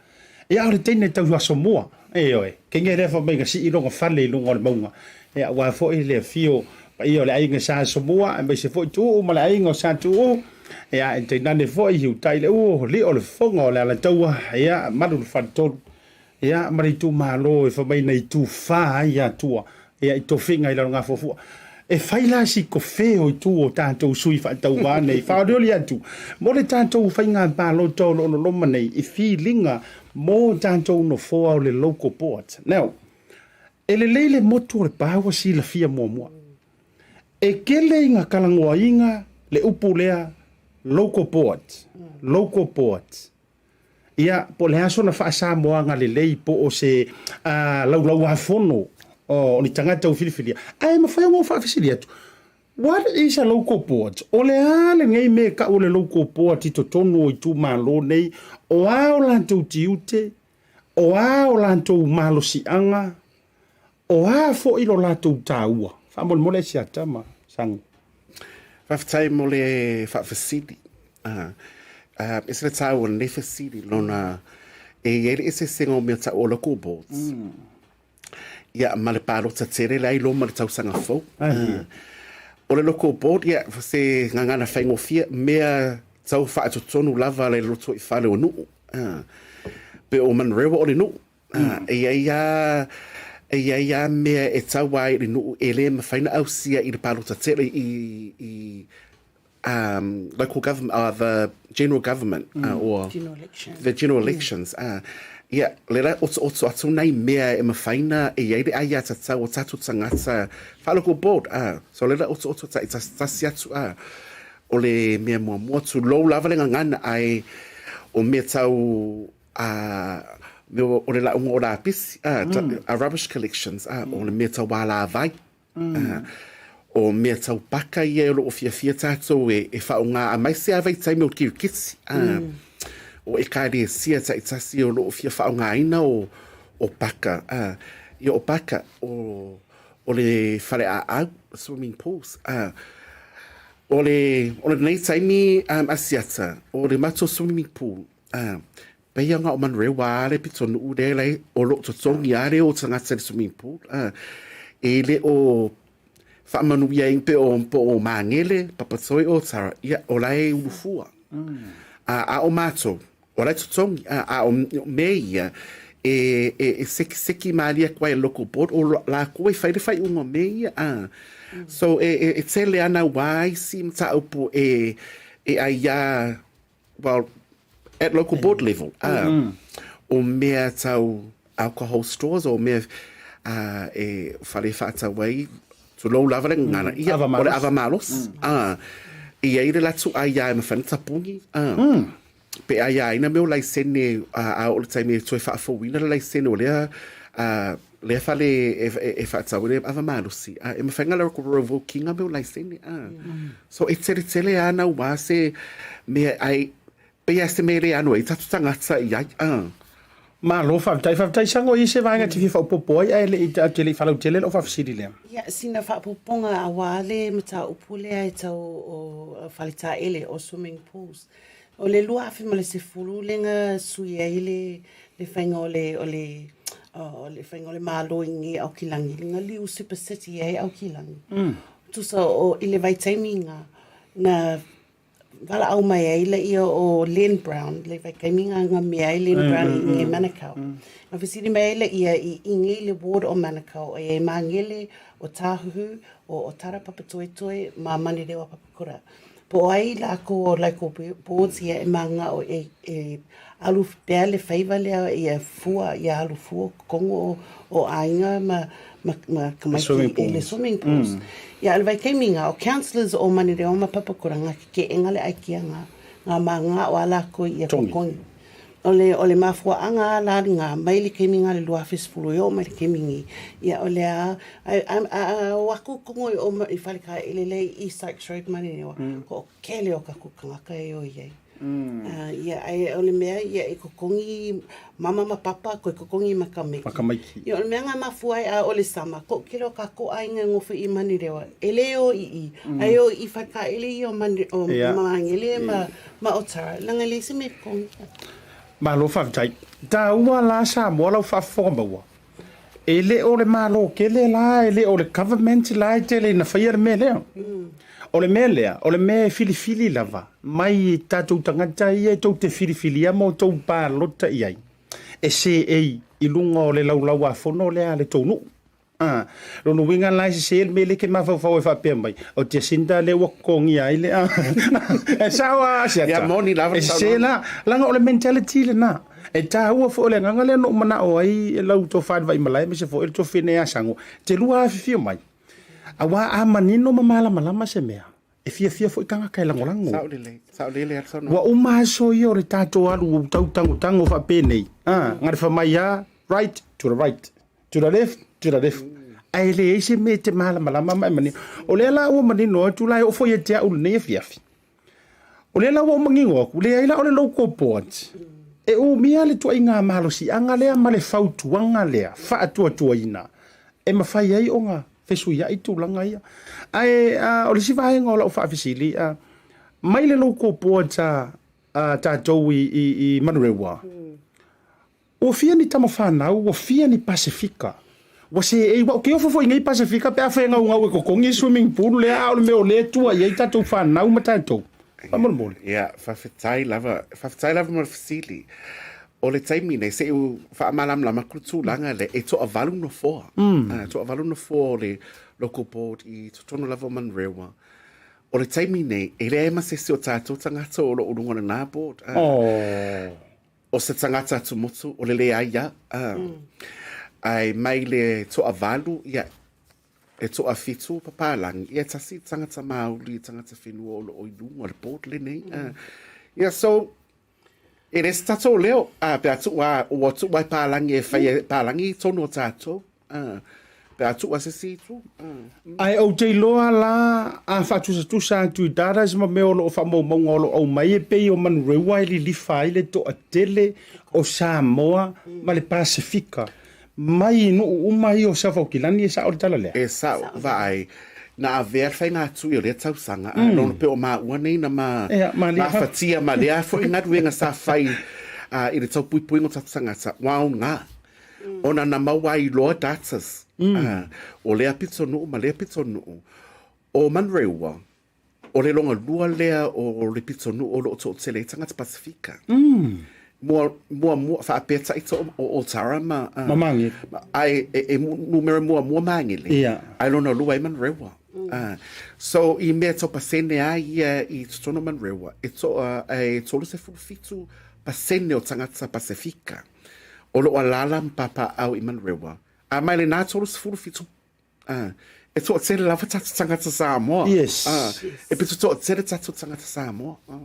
Ia, a o le teine tau Asomua, ioe, kenge lea fai mai na sii lona fale i luga o le mauga, ia, aua foi le afio paia o le aiga Sa Asomua, aemaise foi Tuuu ma le aiga o Sa Tuuu, ia, e tainane foi i utai le u, lio le fofoga o le Alataua, ia, malu le faletolu, ia, ma le itumalo e fai mai na itufa ai Atua, ia, i tofiga i Lalogafuafua. E fai la si kofe o itu o tatou sui faatauvā nei, faaolioli atu mo le tatou faiga palota o lo o loloma nei i filiga mo tatou nofoa o le local board. Now, e lelei le motu o le pa ua silafia muamua. E kele i nga talanoaina le upu lea local board, local board. Ia, po o le a sona faasamoaga lelei po o se laulauafono o ni tagata ua filifilia, ae mafai ona ou faafesili atu, What is a local board? O le a lenei mea e tau o le local board i totonu o itumalo nei? O a o latou tiute? O a o latou malosiaga? O a foi lo latou taua? Faamolemole Asiata ma Sago. Faafetai mo le faafesili. E ese le taua o lenei fesili lona e i ai le eseesega o mea tau o local boards. Ia, ma le palota tele la i loma i le tausaga fou. O le local board, ia, se gagana faigofie, mea tau faatotonu lava le lotoifale o nuu. Pe o Manurewa o le nuu. E i ai lava e i ai lava mea e tau ai i le nuu e le mafai ona ausia i le palota tele i i local government, the general government or General elections. the general elections. Ia, le la otooto atu nei mea e mafai na e i ai le aiatatau o tatou tagata wha-local board. So le la otooto ta i tasi atu. O le mea muamua, tulou lava le gagana, ae o mea tau mea o le lauga o lapisi, a rubbish collections, o le mea tau alāwai. O mea tau paka ia o loo fiafia tatou e faaaoga aemaise a vaitaimi o le kirikiti. O ekalesia taitasi o loo fia faaaogaina o paka. Ia o paka o le faleaau, swimming pools. O le lenei taimi Asiata o le matou swimming pool Pei a o Manurewa a le pitonuu lea lai o loo totogi a le o tagata i le swimming pool e le o faamanuia ai pe o po o Magele, Papatoetoe o Otara ia o la e ulufua. A o matou o la e totogi a o mea ia e e sekiseki malie atu ai e le local board o lakou e fai le faaiuga o mea ia so e tele a naua isi mataupu e aiā well, at local board level, o mea tau alcohol stores, o mea e whare whaatau ai, tulou lava le ngana, ia, o le ava malosi, i ai le latou ai ia e mawhai na tapungi, pe ai ia ina mea o laisene, a o le taimi e toe whaafouina le laisene o lea, lea fale e whaatau ai le ava malosi, e mawhai nga revokinga mea o laisene, So e teletele ana ua se mea ai pei a se mea le ano ai tatou tagata i ai a. Malo faafetai, faafetai Sango i se vaega te fia faaopoopo ai ae le i te le i faalautele lau faafesili lea. Ia, sina faaopoopoga aua le mataupu lea e tau o faletaele o swimming pools. O le 2010 lea na sui ai le le faiga o le o le o le faiga o le Malo i nei Aokilangi, le na liu Super City ai Aokilangi. Tusa o i le vaitaimi nga na valaau mai ai laia o Len Brown, le vaitaimi nga nga mea ai Len Brown i nge Manukau. Na fesili mai ai laia i i nge le ward o Manukau e Magele, o Tāhuhu, o Otara Papatoetoe ma Manurewa Papakura. Po o ai lākou o local boards ia e manga'o e, e alu pea le faiva lea ia fua, ia alu fua kokogo o, o aiga ma, ma, ma tamaiti i le swimming pools. Ia, o le vaitaimi nga, o councillors o Manurewa ma Papakura, nga keke'enga le aikia nga, nga manga'o a lākou ia kokogi. O le, o le mafuaaga a la nga mai le taimi nga le 2010 e oo mai le taimi nei, ia o lea a, a, a, a, a o aku kogo i o i Falekaele lea i East Sykes Road Manurewa, ko o kele o kakou kangaka e o i ai. Ia, ae o le mea ia e kokogi mama ma papa, koe kokogi ma ka meiki. Ma ka meiki. Ia, o le mea nga mafua ai a o le sama, ko kele o kakou aiga e ngofo i Manurewa, e le o i i, ae o i Falekaele ia o Manu, o Magele ma, Ma Otara, leaga e leai se mea e totogi. Malo faafetai. Taua la Samoa lau faafofoga maua. E le o le Malo tele la, e le o le government la e tele ina faia le mea lea. O le mea lea, o le mea e filifili lava mai i tatou tagata ia e tou te filifilia ma outou palota i ai, e seei i luga o le laulauafono lea a le tou nuu. A, lona uiga la e sese le mea lea e te mafaufau ai faapea mai, o Jacinda lea ua totogia ai le E sao a Asiata. Ia moni lava E sese la, leaga o le mentality lena. E taua foi o le agaga lea na ou manao ai e lau tofa i le Vaimalae aemaise foi o le tofi nei a Sago, te lua afifio mai. Aua a manino ma malamalama se mea, e fiafia foi tagata e lagolago. Sao lelei, sao lelei a saunoaga. Ua uma aso ia o le tatou alu tau tangotango faapenei, a, na le fai mai a, right to the right, to the left, to the left. Ae leai se mea e te malamalama ma e manino. O lea la ua manino atu la e oo foi ia te au lenei afiafi. O lea la ua ou manino atu, leai la o le local board e umia le tuaiga malosiaga lea ma le fautuaga lea faatuatuaina e mafai ai ona. fesuiai tulaga ia. Ae o le isi vaega o lau faafesili, mai le local boards a tatou i Manurewa, ua fia ni tama fanau, ua fia ni Pasefika, ua seei, aua ou te ofo foi i nei Pasefika pe a fegaugau e totogi le swimming pool lea, a o le mea o lea e tua i ai tatou fanau ma tatou. Faamolemole. Ia, faafetai lava, faafetai lava mo le fesili. O le taimi nei, se i ou faamalamalama atu le tulaga lea, e toavalu nofoa. Mm. Toavalu nofoa o le local board i totonu lava o Manurewa. O le taimi nei, e leai ma se isi o tatou tagata o lo o luga o lena board. Oh. O se tagata atumotu, o le leai ia. Mm. Ai mai le toavalu, ia, e toafitu papalagi, ia tasi tagata Māori, tagata whenua o lo o i luga o le board lenei. Mm. Ia, so, E le se tatou leo, a, pe a tuu a, ua tuu ai pālagi e whai e pālagi i tonu o tātou, a, pe a tuu a se si itu. A. Ae ou te iloa la a faatusatusa atu i datas ma mea o lo o faamaumauga o lo o aumai e pei o Manurewa e lilifa ai le toatele o Samoa ma le Pasefika mai i nuu uma ia o South Aukilani, e sao le tala lea? E sao, vaai, na avea le faiga tui o lea tausaga, a lona pei o maua nei na ma gafatia ma lea foi galuega sa fai i le taupuipuiga o tatou tagata, ua aoga, ona na maua ai loa datas, o lea pitonuu ma lea pitonuu, o Manurewa, O le longa lua lea o le pitonuu o lo o toatele ai tagata Pasifika. Mua, muamua, faapea taita o, o Otara ma... Uh, ma Māngere. Ai, e, e numera muamua Māngere. Ia. Ai lona lua ai Manurewa. Uh, so, i mea tau pasene a ia i totonu Manurewa, e, to, uh, e 37 pasene o tagata Pasifika o lo o alala ma pāpāʻau i Manurewa. A mai lena 37 Ah, e toatele lava tatou tagata Samoa. Yes. Ah, e pito toatele tatou tagata Samoa. Ah.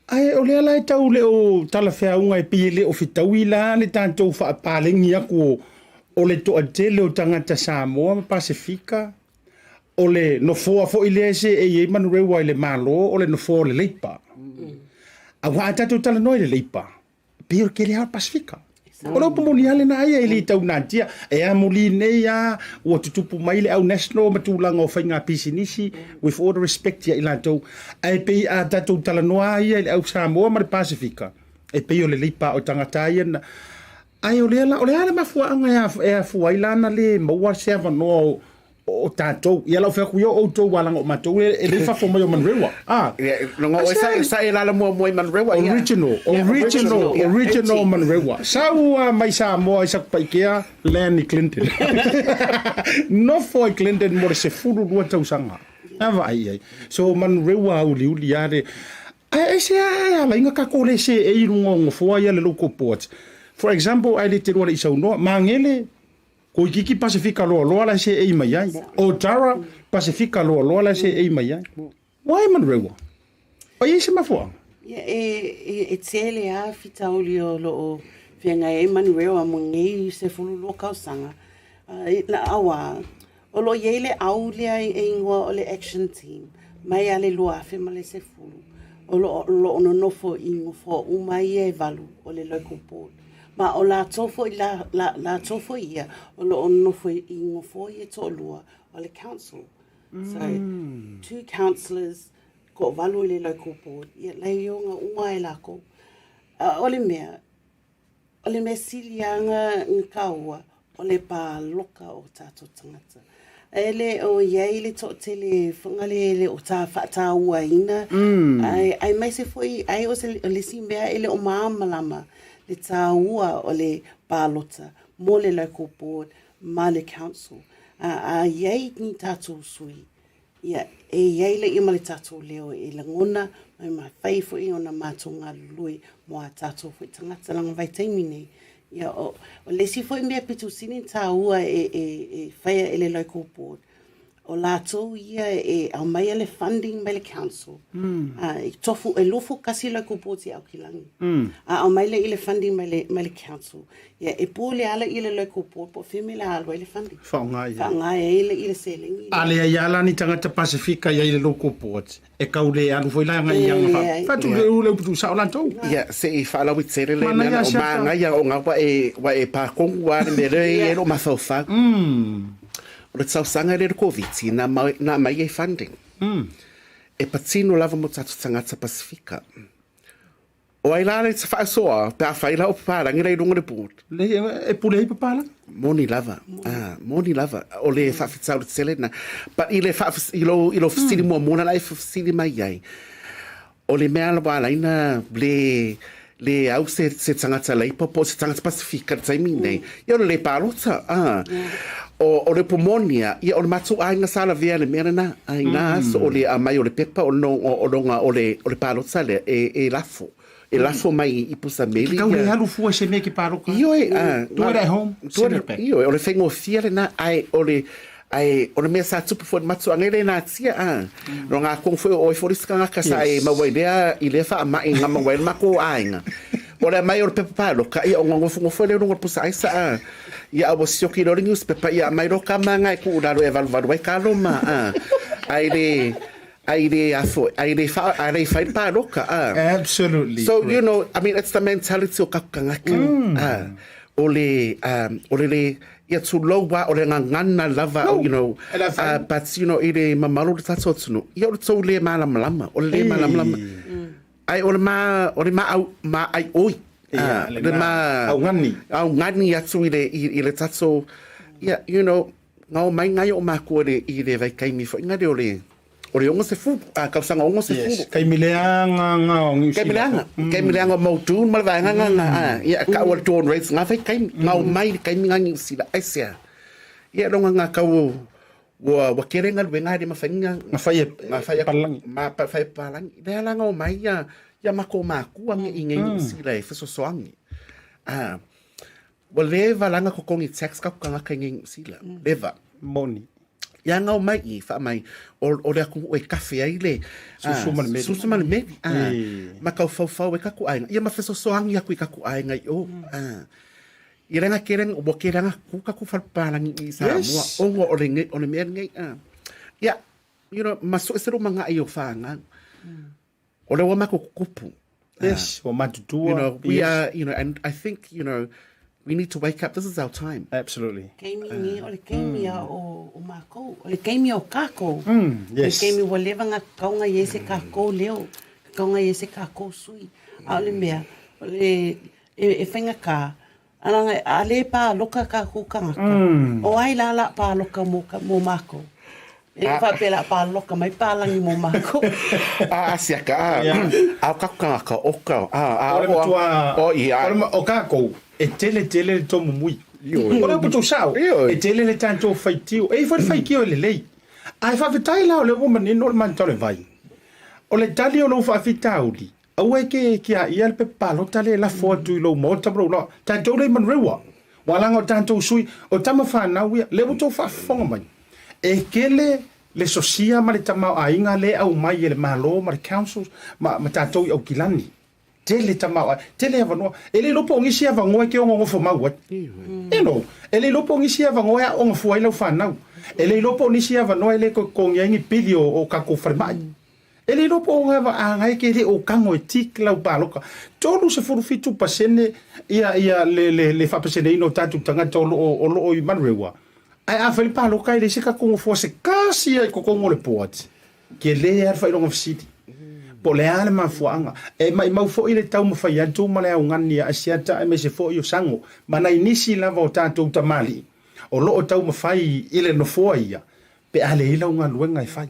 Ae o lea la e tau le o talafeauga e pei e le o fetaui la le tatou faapalegi aku o, o le toatele o tagata Samoa ma Pasefika, o le nofoa foi lea e seei ai Manurewa i le Malo, o le nofoa o le Leipa. Aua a tatou talanoa i le Leipa, pei o le tele lava o le Pasefika. O le upu moni lava lena ia e le tau natia. E amuli nei lava ua tutupu mai le au national ma tulaga o faiga pisinisi with all the respect ia i latou. Ae pei a tatou talanoa lava ia i le au Samoa ma le Pasefika, e pei o le leipa o tagata ia na... Ae o lea la, o le a le mafuaaga e afua ai la na le maua se avanoa o o tatou. Ia lau fai atu ia o outou aua leaga o matou e le i fafo mai o Manurewa. Ah. Ia, leaga oe sa, sa e lala muamua i Manurewa. Ia. Original, original, original Manurewa. Sau lava mai Samoa i Satupaitea, land i Clinton. Nofo i Clinton mo le 12 tausaga. A vaai i ai. So Manurewa auliuli lava le... Ae aisea e ala ai na tatou le seei i luga o nofoa ia le local boards. For example, ae le te lua le i saunoa, Magele, Koikiki Pasefika loaloa la e seei mai ai. Otara Pasefika loaloa la e seei mai ai. Why Manurewa? O i ai se mafuaaga? Ia, e, e, e tele a fitauli o lo o feagai ai Manurewa mo nei 12 kausaga. Uh, na aua, o lo o i ai le au lea e ingoa o le Action Team, mai a le 2010, o lo, o lo o nonofo i nofoa uma ia e valu o le local board. Ma o latou foi la, la, latou foi ia o lo o nonofo i nofoa ia toalua o le council. So, two councillors, toavalu i le local board, ia leioga uma ai lakou. A o le mea, o le mea sili lava na, na taua, o le pāloka o tatou tagata. E le o i ai le toatele whangale e le o tā whaatauaina, mm. ai, aemaise foi, ai o, se, o le isi mea e le o māmalama le tāua o le pālota mo le local board ma le council. A, a i ai ni tātou sui, Ia, e i ai le ia ma le tatou leo e lagona mai ma fai foi ona matou galulue mo a tatou foi tagata leaga vaitaimi nei. Ia, o, o le isi foi mea pito sili ona taua e, e, e faia e le local board, o latou ia e aumaia le funding mai le council. Mm. A, e tofu, e lofo kasi local boards i Aokilangi. Mm. A aumai lea i le funding mai le, mai le council. Ia, e pule ala i le local board po o fea mea le alu ai le funding. Whaonga ia. Whaonga ai le i le seleni. A leai a la ni tagata Pasifika i ai le local board. E kau le alu foi la ngai ianga fa. Fa tu le u le upu tu sao latou. Ia, se i whaalauitele le mea na o maangaia o ngā wa e, wa e pākongu a le mea le e lo mafaufau. O le tausaga lea o le Koviti na na aumai ai funding. E patino lava mo tatou tagata Pasifika. O ai la le faasoa pe afai la o papalagi la i luga o le board? Leai, e pule ai papalagi. Moni lava, ah, moni lava. O le faafitauli tele lena. But i le faafes, i lou, i lou fesili muamua na e fesili mai ai, o le mea ua ala ai ona le, le au se, se tagata Labour po o se tagata Pasifika i le taimi lenei, ia o le le palota, ah. O, o le upu moni lava, ia o le matou aiga sa lavea i le mea lena, a i na aso o le aumai o le pepa o no, o loga o le, o le palota lea e, e lafo. E lafo mai i pusa meli. Ke tau le alu fua i se mea ke paloka. Ioe, a. Do it at home, send it back. Ioe, o le faigofie lena, ae o le, ae o le mea sa tupu foi i le matuaga e le natia, a. No ngā kong foi o oe foi le isi tagata sa e maua i lea, i lea faamai na maua ai le matou aiga. O le aumai o le pepa paloka, ia ona nofonofo ai lea i luga o le pusa aisa, a. Ia a ua sioki loa le newspaper, ia aumai loa tama na e tuu i lalo e valuvalu ai talo ma, a. Ae le, Ai le afo, ai le fa, ai le fai le paloka, a. Absolutely. So, you know, I mean, it's the mentality o kaku tagata. A, o le, um, o le le, ia tulou a, o le gagana lava, No. you know, And I find- but, you know, i le mamalu o le tatou atunuu, ia o le tou le malamalama, o le le malamalama. Ai o le ma, o le ma au, ma ai oi. Ia, Ah, le le na- ma augani. Augani atu i le, i, i le tatou, ia, you know, Ngao mai ngai o makua le i le vaikaimi foi nga le o le o le 60 a tausaga 60. Yes, kaimi leaga nga o Niu Kaimi leaga, kaimi leaga o Muldoon ma le vaega nga nga a ia ka o le Dawn Raids nga vaikaimi ngao mai le kaimi nga Niu Sila aisea. Ia longa nga kau ua ua kele galuega e le mafai nga Nga fai e nga fai e palangi. Ma pa fai e palangi. Lea la ngao mai ia ia mako makua nge i nge Niu Sila e fesoasoani. A Ua leva la nga kokongi tax ka kangaka i Niu Sila. Leva. Moni. Ia ngau mai i wha mai o, o le aku e kafe ai le Susu ma le meli. Susu ma le meli. Ah, E. ma kau faufau e kaku ainga. Ia ma fesosoangi aku i kaku ainga i o. Ah. I renga ke renga, ua ke renga ku kaku whalpalangi i Samoa. Yes. Ongo o le, nge, o le mea ngei. Ah. Ia, you know, ma so ese ro manga i o whaangau. O le ua makou kukupu. Yes, ua matutua. You know, we yes. are, you know, and I think, you know, we need to wake up. This is our time. Absolutely. Keimi ni, o le keimi a o, o makou, o le keimi o kakou. Yes. O le keimi ua leva nga kauga i ai se kakou leo, kauga i ai se kakou sui. A o le mea, o le, e, e faigata, Ana a le pāloka kākou kangaka. O ai la la pāloka mo, ka, mo mākou? E le faapea la pāloka mai pālagi mo mākou. A a siaka a a o kaku kangaka o ka a a O le matua o ia o le o kākou e tele tele le tomomui. O le upu tou sao e tele le tatou faitio. E i foi le faitio e lelei. Ae faafetai la o lea ua manino le manatu o le vai. O le tali o lou faafitauli Aua e ke kia ia le pepa palota lea e lafo atu i lou maota ma lou loa. Tatou lea i Manurewa. Ua laga o tatou sui, o tama fanau ia, lea ua tou faafofoga mai. E kele le sosia ma le tamaoaiga lea e aumai e le Malo ma le councils ma, ma tatou i Aukilani. Tele tamaoaiga, tele avanoa. E le iloa po o nisi avanoa e ke ono nofo mau ai. You know, e le iloa po o nisi avanoa e aoga fua ai lau fanau. E le iloa po o nisi avanoa e le toe totogi ai ni pili o, o tatou falemai. E le iloa po o ga aaga e ke le o kago e tick lau paloka. 37% ia ia le le le faapaseneina o tatou tagata o lo o o lo o i Manurewa. Ae a fai le paloka e leai se tatou nofoa se tasi lava i totonu o le board. Tele lava le faailoga fesili. Po o le a le mafuaaga. E maimau foi le taumafai atu ma le augani a Asiata aemaise foi o Sago ma nai nisi lava o tatou tamalii o lo o taumafai i le nofoa ia Pe a leai lau galuega e fai.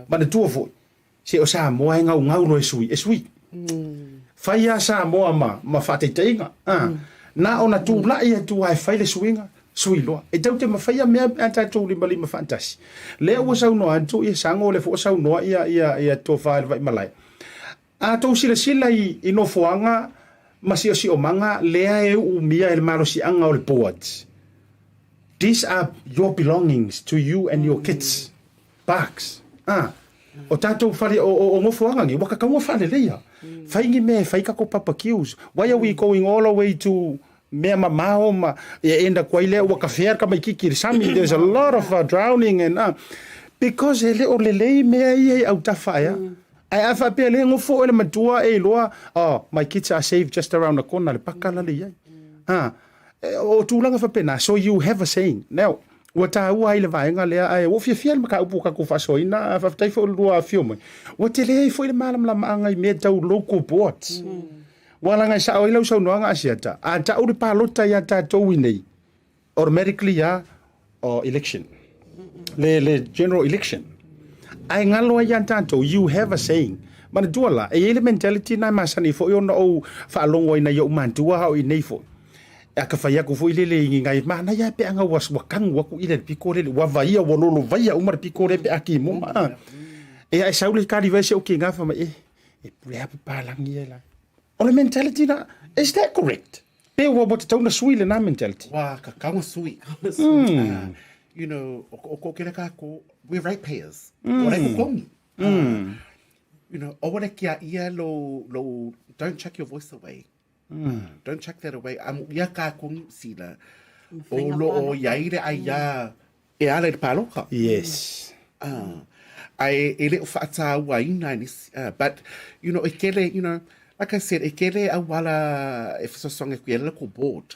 Manatua foi, se o Samoa e gaugau loa e sui, e sui. Fai a Samoa ma, ma faataitaiga. A, na ona tulai atu lava e fai le suiga, sui loa. E tatou te mafaia mea pe a tatou limalima faatasi. Lea ua saunoa atu ia Sago, lea foi ua saunoa ia, ia, ia Tofa i le Vaimalae. A tou silasila i, i nofoaga ma siosiomaga lea e uumia e le malosiaga o le boards, These are your belongings to you and your kids. Parks. Ah. O tatou fale o, o, o nofoaga nei, ua kakaua faaleleia. Fai ni mea e fai kako barbecues. Why are we going all the way to mea mamao ma e end atu ai lea ua kafea le tamaititi i le sami. There's a lot of drowning and because e le o lelei mea ia i autafa aea. Ae a faapea lea nofo oe le matua e iloa, oh, my kids are safe just around the corner, le paka la le i ai. Ah. O tulaga faapena, so you have a saying. Now, Ua taua ai le vaega lea, ae ua ou fiafia i le mataupu ua tatou faasoaina, ae faafetai foi i le lua afio mai. Ua tele ai foi le malamalamaaga i mea tau local boards. Ua leaga e sao ai lau saunoaga Asiata, a tau le palota ia tatou i inei, automatically a o election. Le, le general election. Ae galo ai ia tatou, you have a saying. Manatua la, e i ai le mentality na e masani foi ona ou faalogo ai nai ou matua a o i inei foi. A ka fai aku foi lele i ngai manaia pe anga ua ua kagu aku i le piko lele ua vaia ua lolo vaia uma le piko le pe aki mo a e ai sau le kali vai se o ki ngafa mai e e pule a papalangi e la o le mentality na is that correct pe ua ua tatau na sui lena mentality Wa ka kaunga sui. You know, o ko kere ka ko, we're ratepayers. O rei kokongi. You know, o wale kia ia lo, lo, don't chuck your voice away. Don't chuck that away. Amo ia ka ko New Zealand. O lo o iai le ai ia e ala i le pāloka. Yes. Ah. Ai e le o whaatauaina i nisi. Ah, but, you know, e kele, you know, like I said, e kele auala e whasosonga ku ia local board.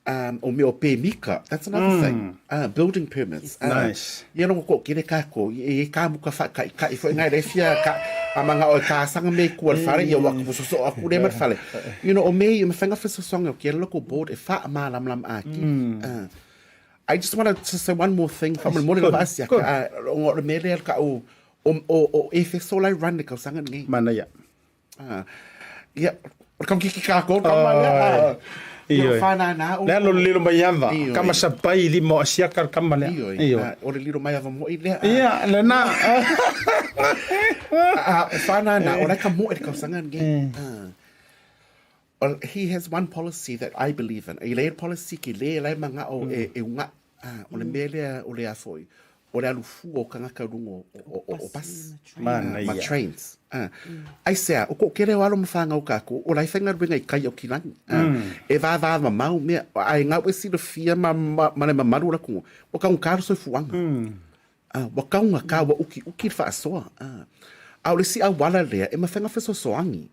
Ah, o mea o pemika, that's another thing. Building permits. Nice. Ia longo ko kere ka ko, e ka muka wha kai kai fo ngai le fia ka a manga o ka sanga me ku al fare ia wa ku so aku le mar fale. You know, o me i mawhenga whasosonga o kia local board e wha ma lam lam a ki. I just wanted to say one more thing. Wha mo le lava asia ka o le mele ka o o o e feso lai run le kausanga nei. Mana ia. Ah, ia, o ka kiki ka ko ka ma lea. Ah, ia whana na o. Lea lo lilo mai ava. Kama sapai lima o asia ka kama lea. Io. O le lilo mai ava mo i lea. Ia, le na. Ah, whana na o ka mo e ka sanga nge. Ah. Well, he has one policy that I believe in. I le policy ki le lai manga o e e unga. Ah, o le mea lea o le a foi. O le alu fua o kangaka rungo o, o, o, o bus. Mana Ma ia. trains. Ah. Ai sea, o ko kere o alo mawhanga o kako, o lai whainga ruenga i kai o kilangi. Ah. E vā vā ma mau mea, ai ngau e silafia ma, ma, ma le mamalu o la kungo. O ka ungkaro soifuaga. Ah, ua kaugata, ua ukiuki le faasoa. Ah, a o le isi auala lea e mafai ona fesoasoani.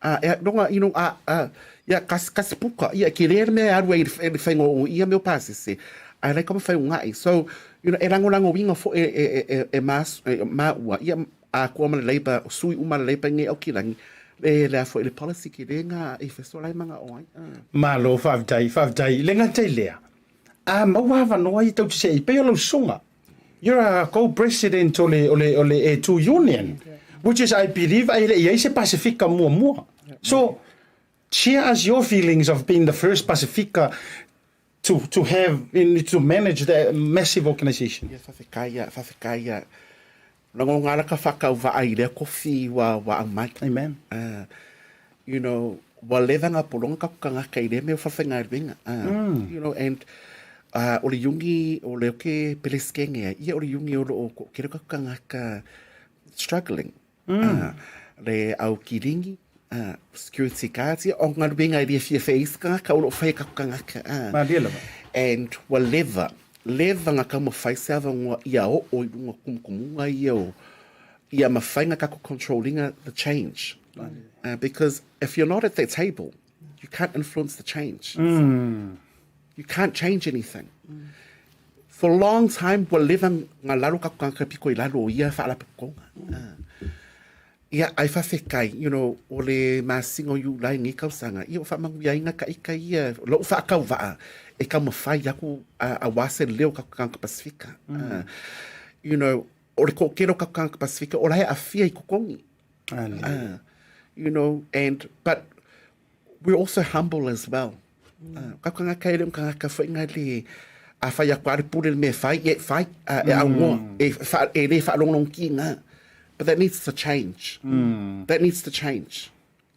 Ah, e loga, you know, a, a, ia, kasi, kasi puka, ia, ke le mea e alu ai i le faiga o ia mea o pasese, ae laika mafai ugaʻi. So, you know, e lagolagoina foi e, e, e, e, e mas, e, maua, ia, akua ma le Labour, sui uma le Labour i nei Aukilani, le, le a foi le policy ke le nga e fesola ai manaʻo ai. Ah. Malo, faafetai, faafetai. Le gata i lea, a maua avanoa ia tau te seʻi, pei o lau susuga, You're a co-president o le, o le, o le A2 Union, which is, I believe, e le i ai se Pasifika muamua. So, share us your feelings of being the first Pasifika to, to have, in, to manage that massive organisation. Ia, whawhekai ia, whawhekai ia. Rango ngā raka whakauwaa i lea kofi wa, wa aumai. Amen. You know, ua leva ngā polonga ka kukangaka i lea mea o whawhengaeruenga. You know, and o le iungi o le oke peleskenge ia o le iungi o loo ko kere ka kukangaka struggling. Le au kiringi, security guards, ia o ngā ruenga i lia fia wheis kangaka o loo whai ka kukangaka. Malia lava. And ua leva, leva ngā kauma whai se avangoa ia oo i runga kumukumunga ia o ia mawhai ngā kako controllinga the change. Because if you're not at that table, you can't influence the change. You can't change anything. For a long time, ua leva ngā lalo kako kangaka piko i lalo o ia whaalapopokonga. Ia, ai whawhekai, you know, o le masina o Iulai nei kausanga, ia o whamanguiainga ka ika ia, lou whaakauwaa, e kaumawhai aku a, a wā se leo kako kangaka Pasifika. You know, o le koʻokelo kako kangaka Pasifika, o lae awhia i kokongi. You know, and, but we're also humble as well. Ka kangaka e le kangaka foi nga le a whai aku are pule le mea whai, e whai, e aunoa, e, wha, e le whaalonglong ki ngā. But that needs to change. That needs to change.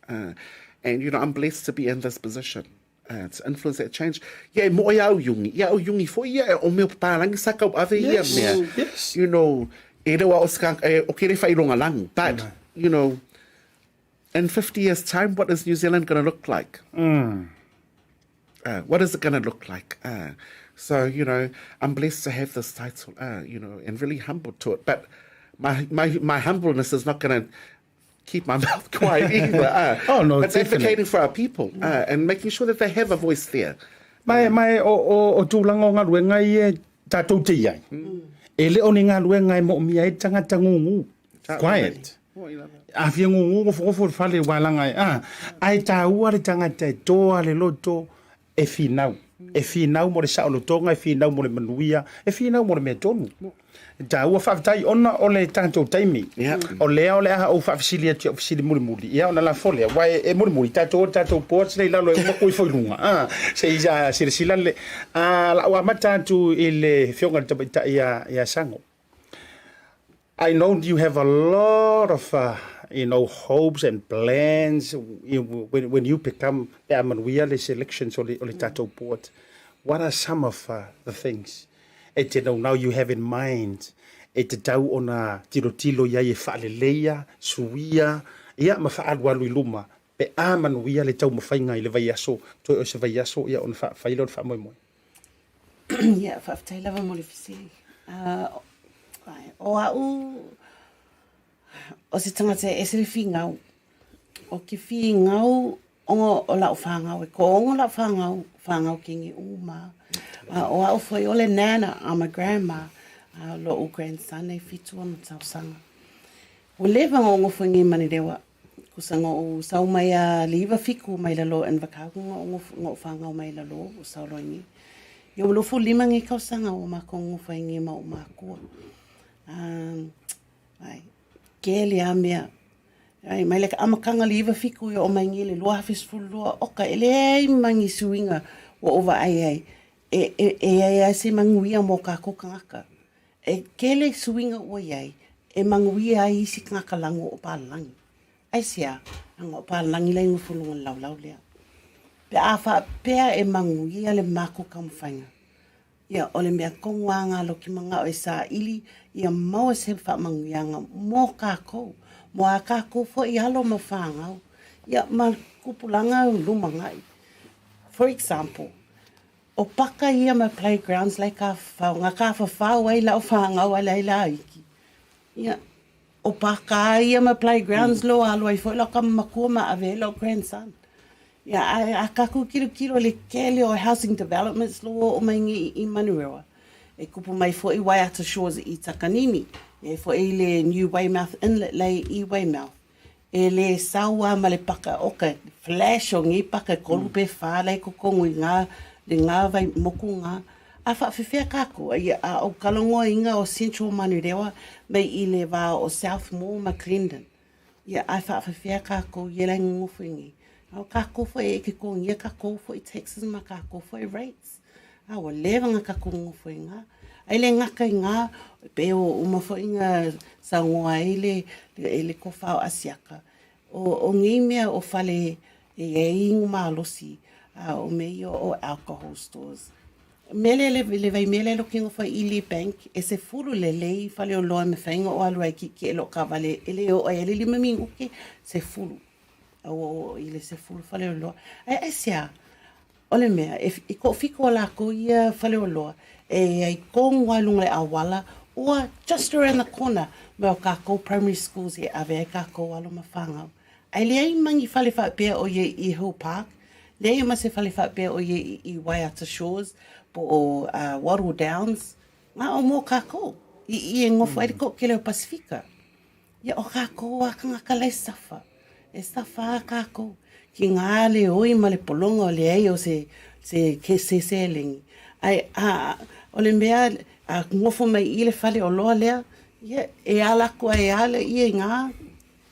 And, you know, I'm blessed to be in this position. To influence that change. Ia e moe au iungi, ia au iungi foi ia e o mea o papalangi sa kau ave ia mea. Yes. You know, e reo a o sika, e, o kere whai ronga langu. But, you know, in 50 years time, what is New Zealand going to look like? What is it going to look like? So, you know, I'm blessed to have this title, you know, and really humbled to it. But my, my, my humbleness is not going to keep my mouth quiet either. Oh, no, It's definitely. advocating for our people and making sure that they have a voice there. Ma e, ma e o, o, o tulaga o galuega ia tatou te i ai, e le o ni galuega e moomia ai le tagata gugu. Quiet. A fia gugu, nofonofo i le fale ua laga ai, a, ae taua le tagata e toa le loto e finau. E finau mo le saolotoga, e finau mo le manuia, e finau mo le mea tonu. E taua faafetai ona o le tatou taimi. O lea o le a ou faafesili atu i au fesili mulimuli, ia ona lafo lea, aua e mulimuli tatou o le tatou boards lea i lalo e uma ku ifo i luga. A, se i silasila le, a, la ou amata atu i le Afioga i le Tamaitai ia Sago. I know you have a lot of uh, you know hopes and plans when, when you become pe a manuia le selections o le, o le tatou board. What are some of uh, the things e te know now you have in mind e tatau ona tilotilo i ai e faaleleia, suia, ia ma faaalualu i luma pe a manuia le taumafaiga i le vaiaso, toe o se vaiaso ia ona fai lea o le faamoemoe. Ia, faafetai lava mo le fesili. Uh, o au, o se tagata e ese le figau. O ke figau ongo o lau whāngau, e ko ongo lau whāngau, whāngau ki ngi uma. Uh, o au foi o le nana, I'm a grandma, uh, lo'u grandson e fitu ona tausaga. Ua leva nga ongo foi ngi Manurewa, Kusa nga ou sau mai a le iva fiku mai lalo Invercargill nga ou nga ou whangau mai lalo o sau loa ngi. Ia ua lofu lima ngi kausaga ua makou ngofa i ngi ma ou makua. Um, ai, kele a mea. Ai, mai le amakanga le iva fiku i o mai ngi le 2012 oka e leai ma ngi suiga ua ou vaai ai. E, e, e ai ai se manuia mo kākou kangaka. E kele suiga ua iai e manuia ai isi kangaka lago o palalagi. Aisea, leaga o palalagi la i gofo luga o le laulau lea. Pe a faapea e manuia le makou taumafaiga, ia o le mea tonu a nga loki manao e saili ia maua se faamanuiaga mo kakou, mo a kakou foi alo ma fanau, ia ma tupulaga lumanai. For example, O paka ia ma playgrounds lai kafafao, nga kafafao ai lau whangau ai lai la iki. Ia, o paka ia ma playgrounds lo alu ai foi lau kama makua ma ave ai lau grandson. Ia, a, a kaku kilo kilo le kele o housing developments lo o mai ngi i Manurewa. E kupu mai foi Waiata Shores i Takanini. Ia e foi le New Weymouth Inlet lei i Weymouth. E le sau a ma le paka o ka flash o ngei paka e kolu pe fa lai kokongo i nga le nga vai moku nga a faafefea kakou a ia a o kalongoa inga o Central Manurewa mai i le va o South Moore ma Clendon ia a faafefea kakou ia lai ngongofo i ngei a o kakou foi e ke kongia kakou foi taxes ma kakou foi rates a ua leva nga kakou ngongofo i nga ai le ngaka i nga pe o uma foi nga saunoa ai le e le kofa o Asiaka o o ngei mea o fale e iai ingo malosi a o mea ia o alcohol stores mea lea le le vai mea lea lo kingo foi i le bank e se fulu le lei fale o loa me fainga o alu ai ki ki e lo kavale e le o ai le lima minuke se fulu a o i le se fulu fale o loa ai ai sea O le mea, e i koʻowhiko o lākou ia faleoloa e ai kogu ai luga le ʻauala ua just around the corner mai o kākou primary schools e ave ai kākou alo ma whāngau. Ae leai ma ni fale faapea o ia i Hill Park, leai ma se fale faapea o ia i Waiata Shores po o uh, Wattle Downs, ngā o mō kākou, i, i e ngofo ai le koʻokele o Pasifika. Ia o kākou a kangaka lai safa, e safa a kākou ki ngā le oi ma le polonga o leai o se se ke se selengi. Ai a o le mea a ngofo mai i le fale o loa lea, ia e ala aku ai ala ia i ngā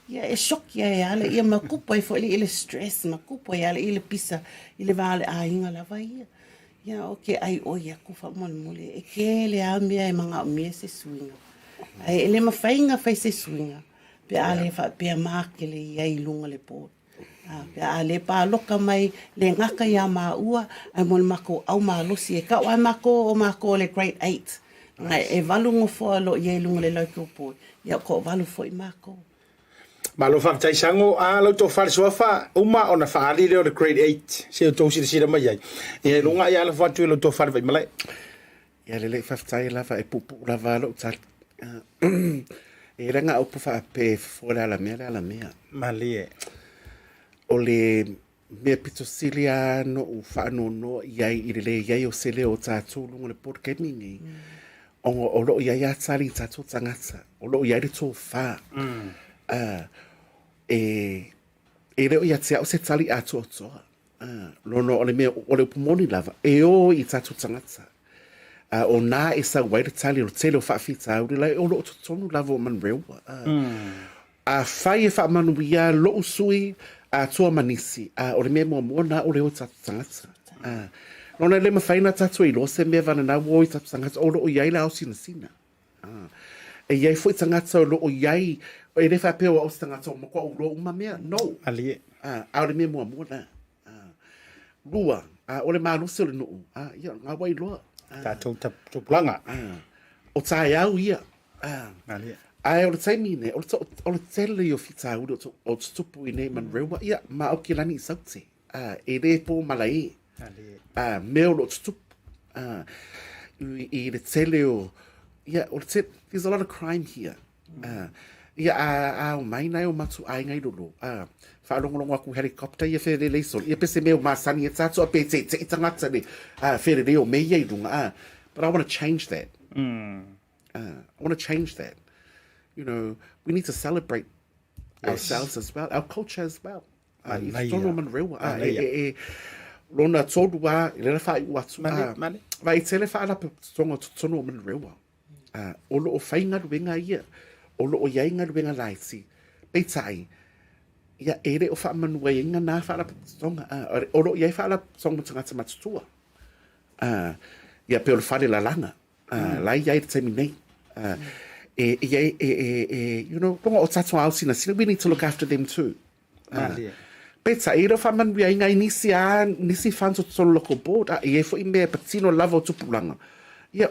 ia e shoki ai ala ia ma kupu ai foi le i le stress ma kupu ai ala i le pisa i le vā o le ʻāiga lava ia. Ia o ke ʻai ʻoi aku faamolemole e kele a mea e manaʻomia se suiga. Ae e le mafai na fai se suiga pe a le faapea makele i ai i luga le board. A pe a le pāloka mai le gaka iā māua ae mo le makou ʻau malosi e kau ae makou o makou o le grade eight. Ae e walu nofoa lo i ai i luga le local board. Ia o koʻowalu foi makou. Malo faafetai Sago, a lau tofa le suafa, uma ona faaali lea o le grade 8, se o tou silasila mai ai. Ia i luga ia alafo atu i lau tofa le Vaimalae. Ia lelei faafetai lava e puupuu lava lou tali. E i ai ngā upu faapea e fofo le alamea le alamea. Malie. O le. mea pito sili lava noʻu faanoanoa i ai i le leai o se leo o tatou i luga o le polokemi lenei, ona o lo o i ai lava tali i tatou tagata, o lo o i ai le tofa. E, e le o ia te au se tali atoatoa. Lona o le mea, o le upu moni lava, e o i tatou tagata. O nā e sau ai le tali o le tele o faafitauli la o lo o totonu lava o Manurewa. Afai e faamanuia lo'u sui atoa ma nisi, o le mea muamua na o le o i tatou tagata. Lona e le mafai ona tatou iloa se mea vanana ua o i tatou tagata o lo o i ai le ao sinasina. E i ai foi tagata o lo o i ai, e le faapea o au se tagata ua matua ou iloa uma mea, no. Malie. A o le mea muamua lena. Lua, o le malosi o le nuu, ia, na ua iloa. Tatou tupulaga. O taeao ia. Malie. Ae o le taimi nei, o le tele ia o fitauli o tutupu i nei Manurewa, ia, ma Aukilani i Saute. E le po malae. Mea o lo o tutupu. I le tele o, ia, o le tele, there's a lot of crime here. Ia, a, a o mai nai o matou aiga i lolo, a, faalogologo atu helicopter ia felelei solo, ia pe se mea o masani e tatou a pe teitei tagata le, a, felelei o mea ia i luga, a, but I want to change that. I want to change that. You know, we need to celebrate ourselves as well, our culture as well. I totonu o Manurewa, a, e, e, e, lona tolu a, i lena whaaiu atu, a, vai i tele whaalapotopotoga o totonu o Manurewa. Ā, o lo o whai galuega ia, o lo o i ai galuega laiti, peitai, ia, e le o faamanuaiina nā faalapotopotoga, ā, o lo o i ai faalapotopotoga mo tagata matutua, ā, ia, pei o le fale lalaga, ā, la e i ai i le taimi nei, ā, e i ai, e, e, e, you know, luga o tatou ao sinasina, we need to look after them too. Malie. Peitai, e le o faamanuiaina ai nisi a, nisi funds o totonu local board, a, e i ai foi mea e patino lava o tupulaga. Ia,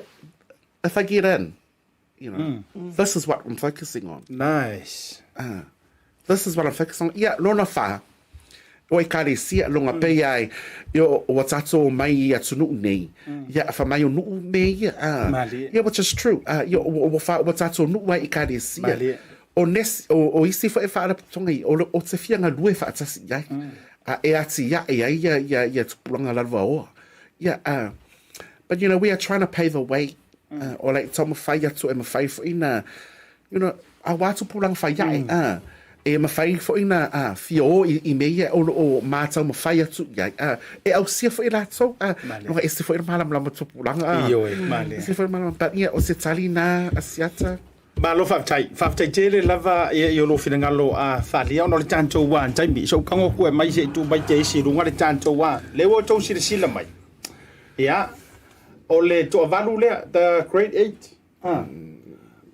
if I get in, you know, this is what I'm focusing on. Nice. This is what I'm focusing on. Ia, lona wha, o ekalesia, longa pei ai, ia, ua tatou omai i atunuu nei, ia, wha mai o nuu me ia, Malie. ia, which is true, ia, ua wha, ua tatou nuu ai ekalesia. Malie. O nesi, o, o isi foi e whaarapotoga i, o, o te fia ngalue whaatasi i ai, a e ati ia e ai ia, ia, ia tupulaga laloa oa. Ia, but you know, we are trying to pave a way, o like taumafai atu e mafai foi na, you know, auā tupulaga fai ae, e mafai foi na fia o i, i mea ia o lo o mātaumafai atu i ai, e ausia foi latou, noga ese foi le malamalama tupulaga, Ioe, male. ese foi le malamalama, but ia, o se tali na Asiata. Malo faafetai. Faafetai tele lava ia i o lou finagalo a faaalia ona o le tatou a taimi. So kago ku e mai se i tu mai te isi i luga le tatou a. Le ua outou silasila mai. Ia, o le toavalu lea, the great eight, ha,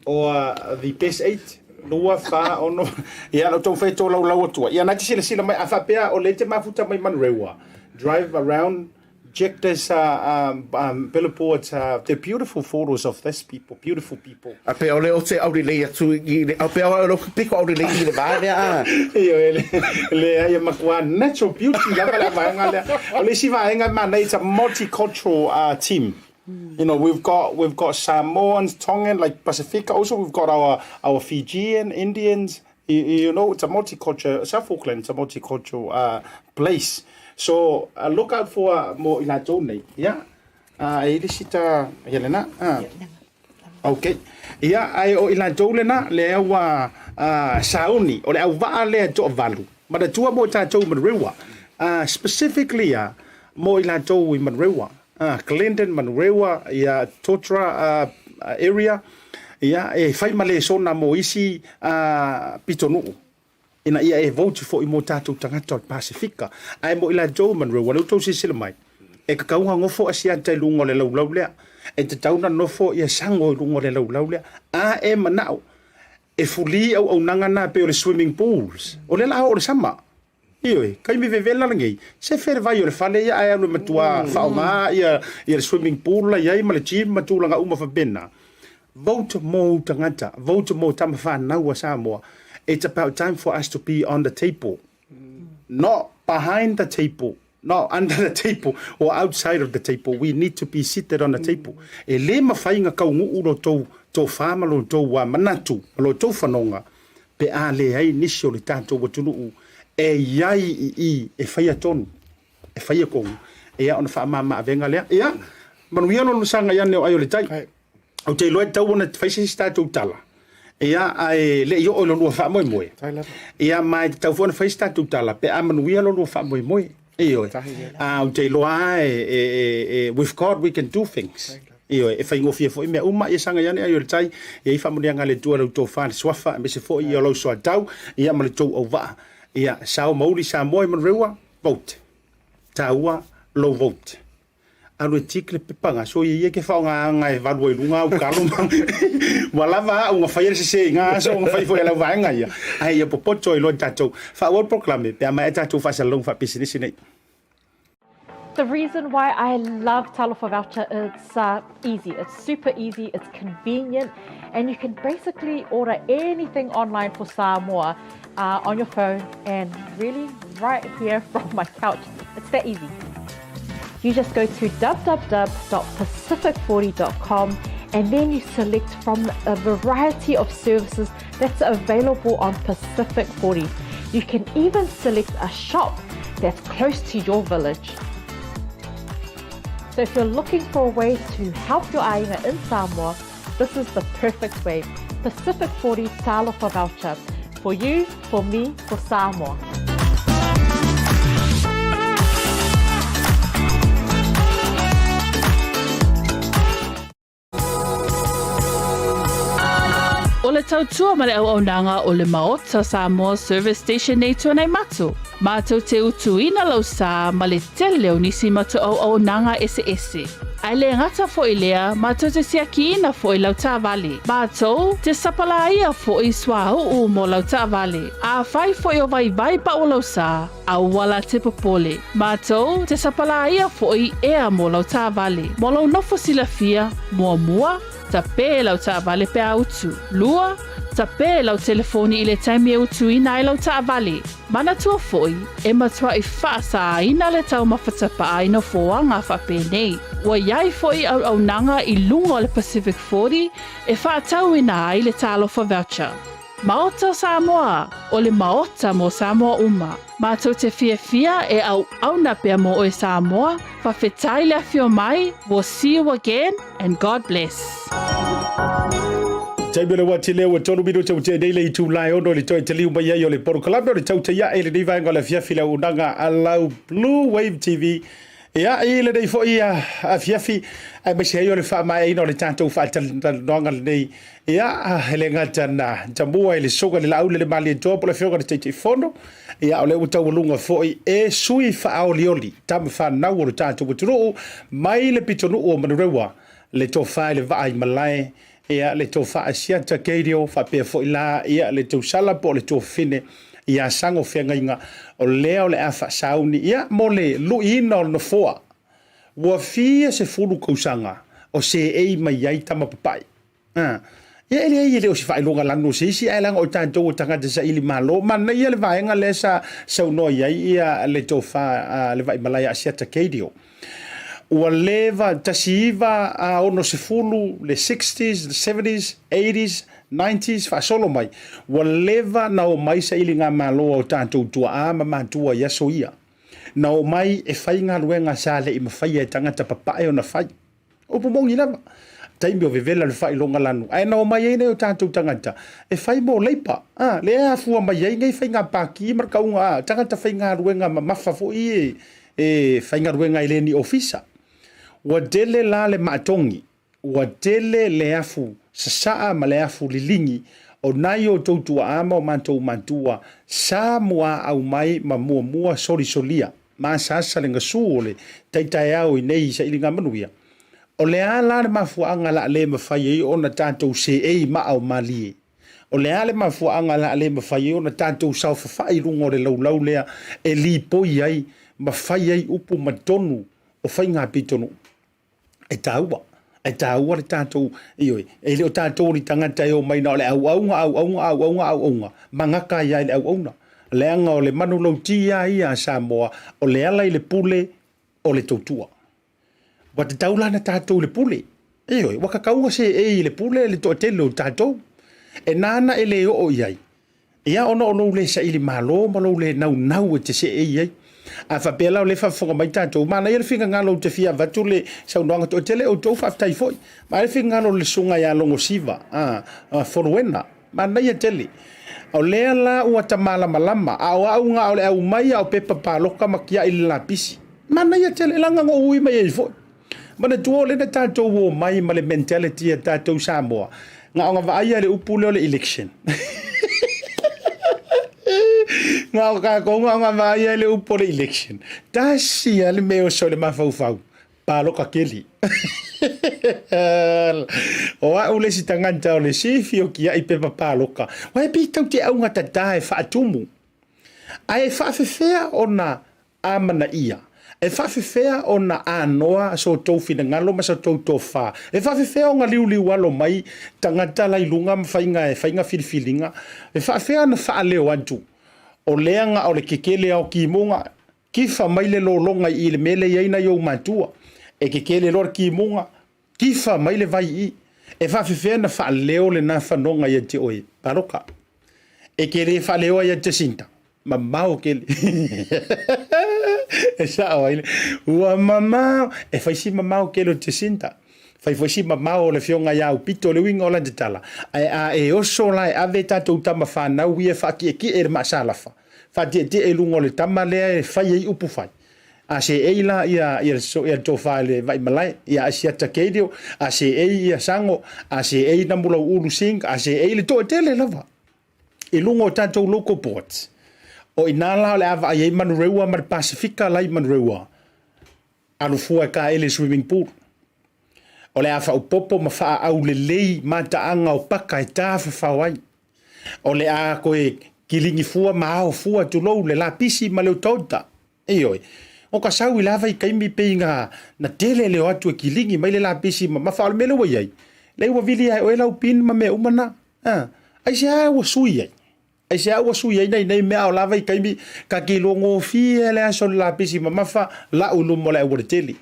or the best eight, lua, fa, ono, ia, la outou fai tolaulau atua. Ia, na te silasila mai, a faapea o lea e te mafuta mai Manurewa, drive around, Check this billboards, they're beautiful photos of this people, beautiful people. A pea o le o te aulelei atu i le, a pea o le piko aulelei i le vā lea a. Ioe, le, leai e matua natural beauty lava le vaega lea. O le isi vaega e manaia, it's a multicultural team. You know, we've got, we've got Samoans, Tongan, like Pasifika, also we've got our, our Fijian, Indians, You, you know, it's a multicultural, South Auckland, it's a multicultural place. So, look out for mo i latou nei. Ia, e i le sita, ia lena. Okay. Ia, ae o i latou lena, lea ua sauni, o le auvaa lea toavalu. Manatua mo i tatou i Manurewa. Specifically, mo i latou i Manurewa. Glendon, Manurewa, ia, Totara area, ia, e fai ma lesona mo isi pitonuu, ina ia e vote foi mo tatou tagata o le Pasifika. Ae mo i latou i Manurewa, lea ua outou silasila mai, e tatau ona nofo Asiata i luga o le laulau lea, e tatau ona nofo ia Sago i luga o le laulau lea, a e manao e fuli auaunaga na pei o le swimming pools, o lea o le a oo le sama. Ioe, taimi vevela lenei, se fe le vai o le fale ia ae alu e matua faaaoga ia le swimming pool la i ai ma le gym ma tulaga uma faapena. Vote mo ou tagata, vote mo tama fanau a Samoa. It's about time for us to be on the table, not behind the table, not under the table or outside of the table. We need to be seated on the table. E le mafai ona taunuu lo tou tofa ma lo tou manatu ma lo tou fanoga pe a leai nisi o le tatou atunuu. E i ai i i e faia tonu, e faia tonu, ia ona faamama avega lea. Ia, manuia lo lona saga i ane o ai o le tai. Ou te iloa e tatau ona fai se isi tatou tala, ia, ae le i oo i lo lua faamoemoe. Ia, ma e tatau foi ona fai se tatou tala pe a manuia lo lua faamoemoe. Ioe. A ou te iloa lava e, e, e, with God we can do things. Ioe, e faigofie foi mea uma, ia saga i ane ai o le tai, ia i faamanuiaga a le Atua i lau tofa, le suafa, aemaise foi ia o lau soatau, ia ma le tou auvaa. Ia, sao ma uli Samoa i Manureua, vote. Taua lou vote. Alu e tick le pepa ga, so ia ia ke faaaogaina e valu ai i luga au kalo ma ua lava au na faia le sese i na aso na fai foi e lau vaega ia. Ae ia popoto ai loa tatou. Faaauau le polokalame pe a maea tatou faasalalauga faapisinisi nei. The reason why I love Talofa Voucher it's uh, easy. It's super easy, it's convenient, and you can basically order anything online for Samoa uh, on your phone and really right here from my couch. It's that easy. You just go to www.pacific40.com and then you select from a variety of services that's available on Pacific 40. You can even select a shop that's close to your village. So if you're looking for a way to help your aina in Samoa, this is the perfect way. Pacific 40 Talofa Voucher. For you, for me, for Samoa. O le tautua ma le auaunaga o le Maota Samoa Service Station nei Tuanaimato, mātou te utuina lau sā ma le tele o nisi matou auaunaga eseese. Ae le gata foi lea, mātou te siakiina foi lau taavale. Mātou te sapalāia foi suauu mo lau taavale. Afai foi o vaivai pau lau sā, Aua la te popole. Mātou te sapalāia foʻi ea mo lau taavale. Mo lou nofo silafia, muamua, tapē lau taavale pe a utu. Lua, tapē lau telefoni i le taimi e utuina ai lau taavale. Manatua foʻi, e matuaʻi faasāina le taumafa tapaa i nofoaga faapenei. Ua iai foʻi auaunaga i luga o le Pacific 40 e faatauina ai le Talofa Voucher. Maota Samoa, o le Maota mo Samoa uma. Matou te fiafia e auauna pea mo oe Samoa, fafetai le afio mai, we'll see you again and God bless. Taimi o le uati lea ua tolu minute ua tea nei le itula e ono i le toe taliu mai ai o le polokalame o le tautai ae i lenei vaega o le afiafi le auaunaga a lau Blue Wave TV. Ia, i lenei foi afiafi, aemaise ai o le faamaeaina o le tatou faatalatalanoaga lenei, ia, e le gata na tamua i le Susuga i le Laauli le Malietoa po o le Afioga i le Taitaifono, ia, o lea ua taualuga foi e sui faaolioli tama fanau o le tatou atunuu mai le pitonuu o Manurewa, le tofa i le vaa i malae, ia, le tofa a Siata Keirio, faapea foi la, ia, le tausala po o le tuafafine ia Sago Feagaiga, o lea o le a faasauni, ia, mo le luiina o le nofoa. Ua fia sefulu kausaga o seei mai ai tama papaʻi. A, ia, e leai e le o se faailoga lanu o se isi, ae leaga o tatou o tagata saili malo. Manaia le vaega lea sa saunoa i ai ia le tofa a le Vaimalae a Asiata Keirio. Ua leva 1960, le sixties, the seventies, eighties, nineties faasolo mai, ua leva na omai sailigamalo a o tatou tuaa ma matua i aso ia. Na omai e fai galuega sa le i mafaia e tagata papae ona fai. Upu moni lava. Taimi o vevela le faailoga lanu, ae na omai ai nei o tatou tagata e fai mo leipa. A, lea e afua mai ai nei faiga paki ma le kauga a tagata faigaluega mamafa foi e, e faigaluega e le ni ofisa. Ua tele la le maatogi, ua tele le afu sasaa ma le afu liligi o nai o outou tuaa ma o matou matua sa muaau mai ma muamua solisolia ma asaasa le gasu o le tai taeao i nei sailiga manuia. O le a la le mafuaaga la le mafai ai ona tatou seei maa o malie? O le a le mafuaaga la le mafai ai ona tatou saofafai i luga o le laulau lea e lipoi ai ma fai ai upu ma tonu o faiga pitonuu? E taua, e taua le tatou, ioe, e le o tatou ni tagata e omai na o le auauna, auauna, auauna, auauna, ma gata ai lava i le auauna. Leaga o le manulauti lava ia a Samoa, o le ala i le pule o le tautua. Ua tatau la ona tatou i le pule. Ioe, ua tatau ona seei i le pule le toatele o tatou. E nāna e le oo i ai. Ia ona o lou le saili malo ma lou le naunau e te seei ai. A faapea la o lea e faafofoga mai tatou, manaia le finagalo ou te fia avatu le saunoaga toatele outou faafetai foi. Manaia le finagalo o le susuga ia Logosiva a, Foluena. Manaia tele. O lea la ua ta malamalama, a o au na o le aumai a o pepa paloka ma tiai le lapisi. Manaia tele, leaga na ou ui mai ai foi. Manatua o lea na tatou omai ma le mentality a tatou Samoa, na ona vaaia le upu lea o le election. Na o tatou na ona vaaia le upu o le election. Tasi lava le mea e oso i le mafaufau, paloka keli. O au le isi tagata o le sifi o tiai pepa paloka. Uae pei tatou te augatata e faatumu. Ae faafefea ona amanaia. E faafefea ona anoa so outou finagalo ma so outou tofa? E faafefea ona liuliualo mai tagata la i luga ma faiga e faiga filifiliga? E faafefea ona faaleo atu o lea na o le kekele lava o timuga, kifa mai le lologa i i le mea lea e i ai nai ou matua, e kekele loa le timuga, kifa mai le vai i i. E faafefea ona faaleo lena fanoga ia te oe? Paloka. E te le faaleoa ia Jacinta? Mamao tele. E sao ai le, ua mamao. E fai si mamao tele o Jacinta. Fai foi si mamao o le afioga ia Aupito, le uiga o lana tala. Ae a e oso la e ave tatou tama fanau ia e faatietie i le maasalafa, faatietie i luga o le tama lea e fai ai upu fai. A seei la ia ia le tofa i le Vaimalae, ia Asiata Keilio, a seei ia Sago, a seei Namulauulu Singh, a seei le toatele lava i luga o tatou local boards. O i ina la o le a vaai ai Manurewa ma le Pasifika la i Manurewa, alu fua e taele i swimming pool. O le a faaopoopo ma faaaulelei mataaga o paka e tafafao ai. O le a toe kiligi fua ma ao fua tulou le lapisi ma le otaota. Ioe. O ka sau i la vaitaimi pei na, na tele le o atu e kiligi mai le lapisi mamafa. A o le mea lea ua i ai, lea ua vili lava e oe lau pin ma mea uma na. A, aisea ua sui ai? Aisea ua sui ai nai nei mea a o la vaitaimi ta te iloa gofie le aso o le lapisi mamafa lau i luma o le aualatele.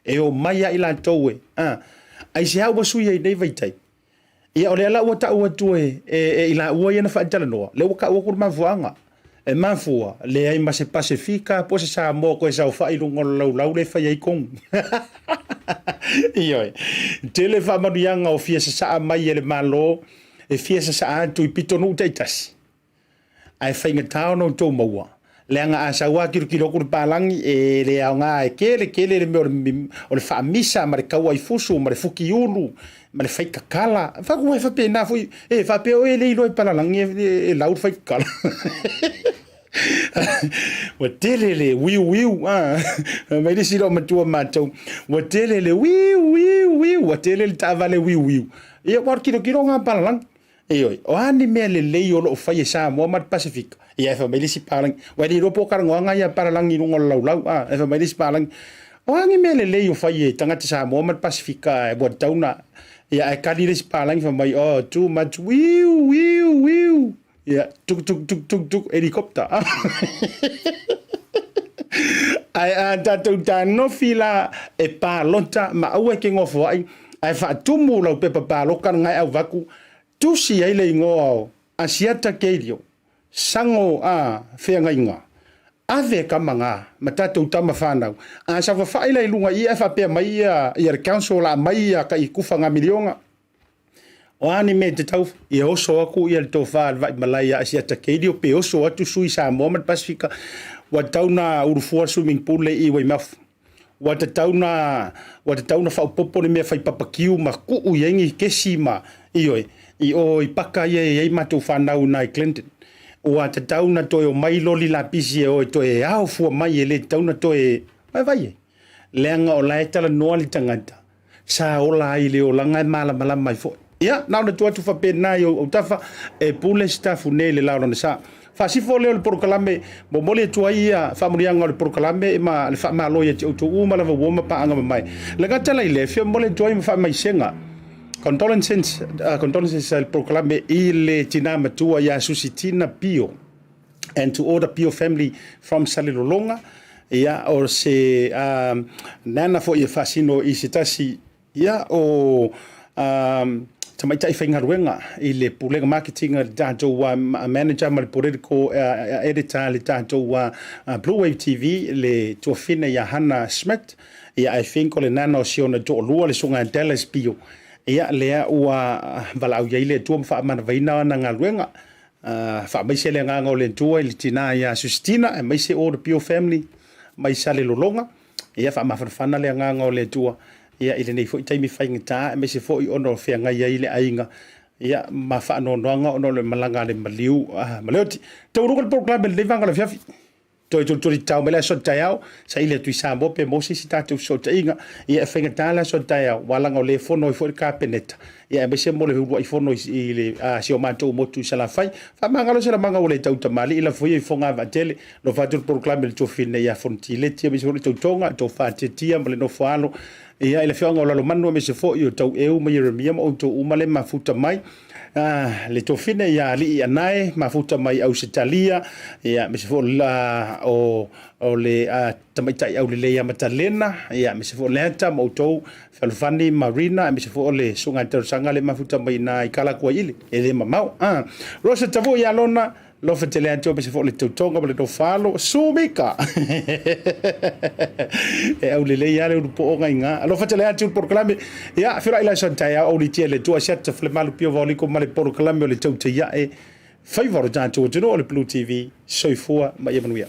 E omai lava i latou e, a, aisea ua sui ai nei vaitaimi? Ia, o lea la ua tau atu e, e, e i laua ia na faatalanoa, lea ua tau atu le mafuaaga. E mafua, leai ma se Pasefika po o se Samoa toe saofai i luga o le laulau lea e fai ai kogu. Ioe. Tele faamanuiaga o fia sasaa mai e le Malo e fia sasaa atu i pitonuu taitasi. Ae faigata ona outou maua, leaga a sau lava tilotilo atu le palagi, e le aoga e tele tele le mea o le faamisa ma le tauaifusu ma le futiulu ma le faikakala. Fai atu e faapena foi, e faapea oe e le iloa e palalagi e lau le faikakala. Ua tele le wiu wiu, a. Fai mai le isi loomatua matou, ua tele le wiu wiu wiu, ua tele le taavale wiu wiu. Ia, ua tilotilo nga palalagi. Ioe, o a ni mea lelei o lo o fai e Samoa ma le Pasefika? Ia, e fai mai le isi palagi, ua le iloa po o talanoaga ia a palalagi i luga o le laulau, a, e fai mai le isi palagi, o a ni mea lelei o fai e tagata Samoa ma le Pasefika ua tatau ona, ia, ae kali le isi palagi fai mai, oh, too much, wiu, wiu, wiu, ia, tuk, tuk, tuk, tuk, tuk, helicopter. Ae a tatou tanofi la e palota ma aua e ke gofoai, Ae faatumu lau pepa paloka na e auvaku, tusi ai le igoa o Asiata Keilio, Sango a Feagaiga, ave kama ga ma tatou tama fanau, a saofafai la i luga i ae faapea mai ia ia le council o la aumai ia kai kufa ga milioga. O a ni mea e tatau ia oso aku ia le tofa a le Vaimalae ia Asiata Keilio pe oso atu sui Samoa ma le Pasifika ua tatau na ulufua swimming pool le i Waimaufu. Ua tatau na, ua tatau na faaopoopo ni mea fai papakiu ma kuu i ai ni kesi ma, ioe, i o i paka ia e i ai matou fanau i Clinton. Ua tatau na toe omai loli lapisi e o e toe ao fua mai e le tatau na toe, vaivai e. Leaga o la e talanoa le tagata, sa ola ai i le olaga e malamalama ai foi. Ia, na ona tuu atu faapena i ou autafa, e pule sitafu nei i le la o lona sa. Faasifo lea o le polokalame, momoli atu ai ia faamanuiaga o le polokalame ma le faamalo ia te outou uma lava ua ma paaga mamae. Le gata la i lea, e fia momoli atu ai ma faamaisega, condolences, condolences a le polokalame i le tina matua ia Susitina Pio and to all the Pio family from Salelologa. Ia, o se uh, nana foi e faasino i se tasi Ia, o Tamaitai faigaluega i le Pulega Marketing a le tatou Manager ma le Political Editor a le tatou Blue Wave TV, le tuafine ia Hannah Smith. Ia, I think o le nana o si ona toalua, le susuga ia Dallas Pio. Ia, lea ua valaau i ai le Atua ma faamanavaina ana galuega. Faamaise le agaga o le Atua i le tina ia Sustina, aemaise all the Pio family mai Salelologa. Ia faamafanafana le agaga o le Atua ia i lenei foi taimi faigata aemaise foi ona o feagai ai le aiga ia ma faanoanoaga ona o le malaga a le maliu ma le oti. Taualuga le polokalame i lenei vaega o le afiafi. Toe tulituli tatao mai le aso taeao, saili atu i Samoa pe maua se isi tatou fesootaiga. Ia e faigata le aso taeao, aua leaga o lea e fono ai foi le Kapeneta, ia aemaise mo le uluai fono i le si o matou motu i Salafai. Faamagalo se lamaga ua le tau tamalii, lafo ia i Fogavaatele. Alofa atu le polokalame i le tuafine ia Fonotileti, aemaise foi le tautoga, le tofa tiatia ma le nofo alo ia i le afioaga o Lalomanu, aemaise foi o Taueu ma Ieremia ma outou uma le mafuta mai. Le tuafine ia Alii Anae, mafuta mai Ausetalia, ia aemaise foi o o le tamaitai aulelei ia Matalena, ia aemaise foi o Leata ma outou Fealofani ma Rina, aemaise foi o le susuga i le talosaga le mafuta mai ina i Kalakuaili, e le mamao. Rosa Tavui ia Lona, Alofa tele atu aemaise foi o le tautoga ma le nofo alo. Sumika! E aulelei lava le ulupooga i gā. Alofa tele atu le polokalame. Ia, feiloai le aso taeao, aulitia le Atua Asiata Falemalu Pio Vaoliko ma le polokalame o le Tautaiae Faiva o le tatou atunuu o le Blue TV. Soifua ma ia manuia.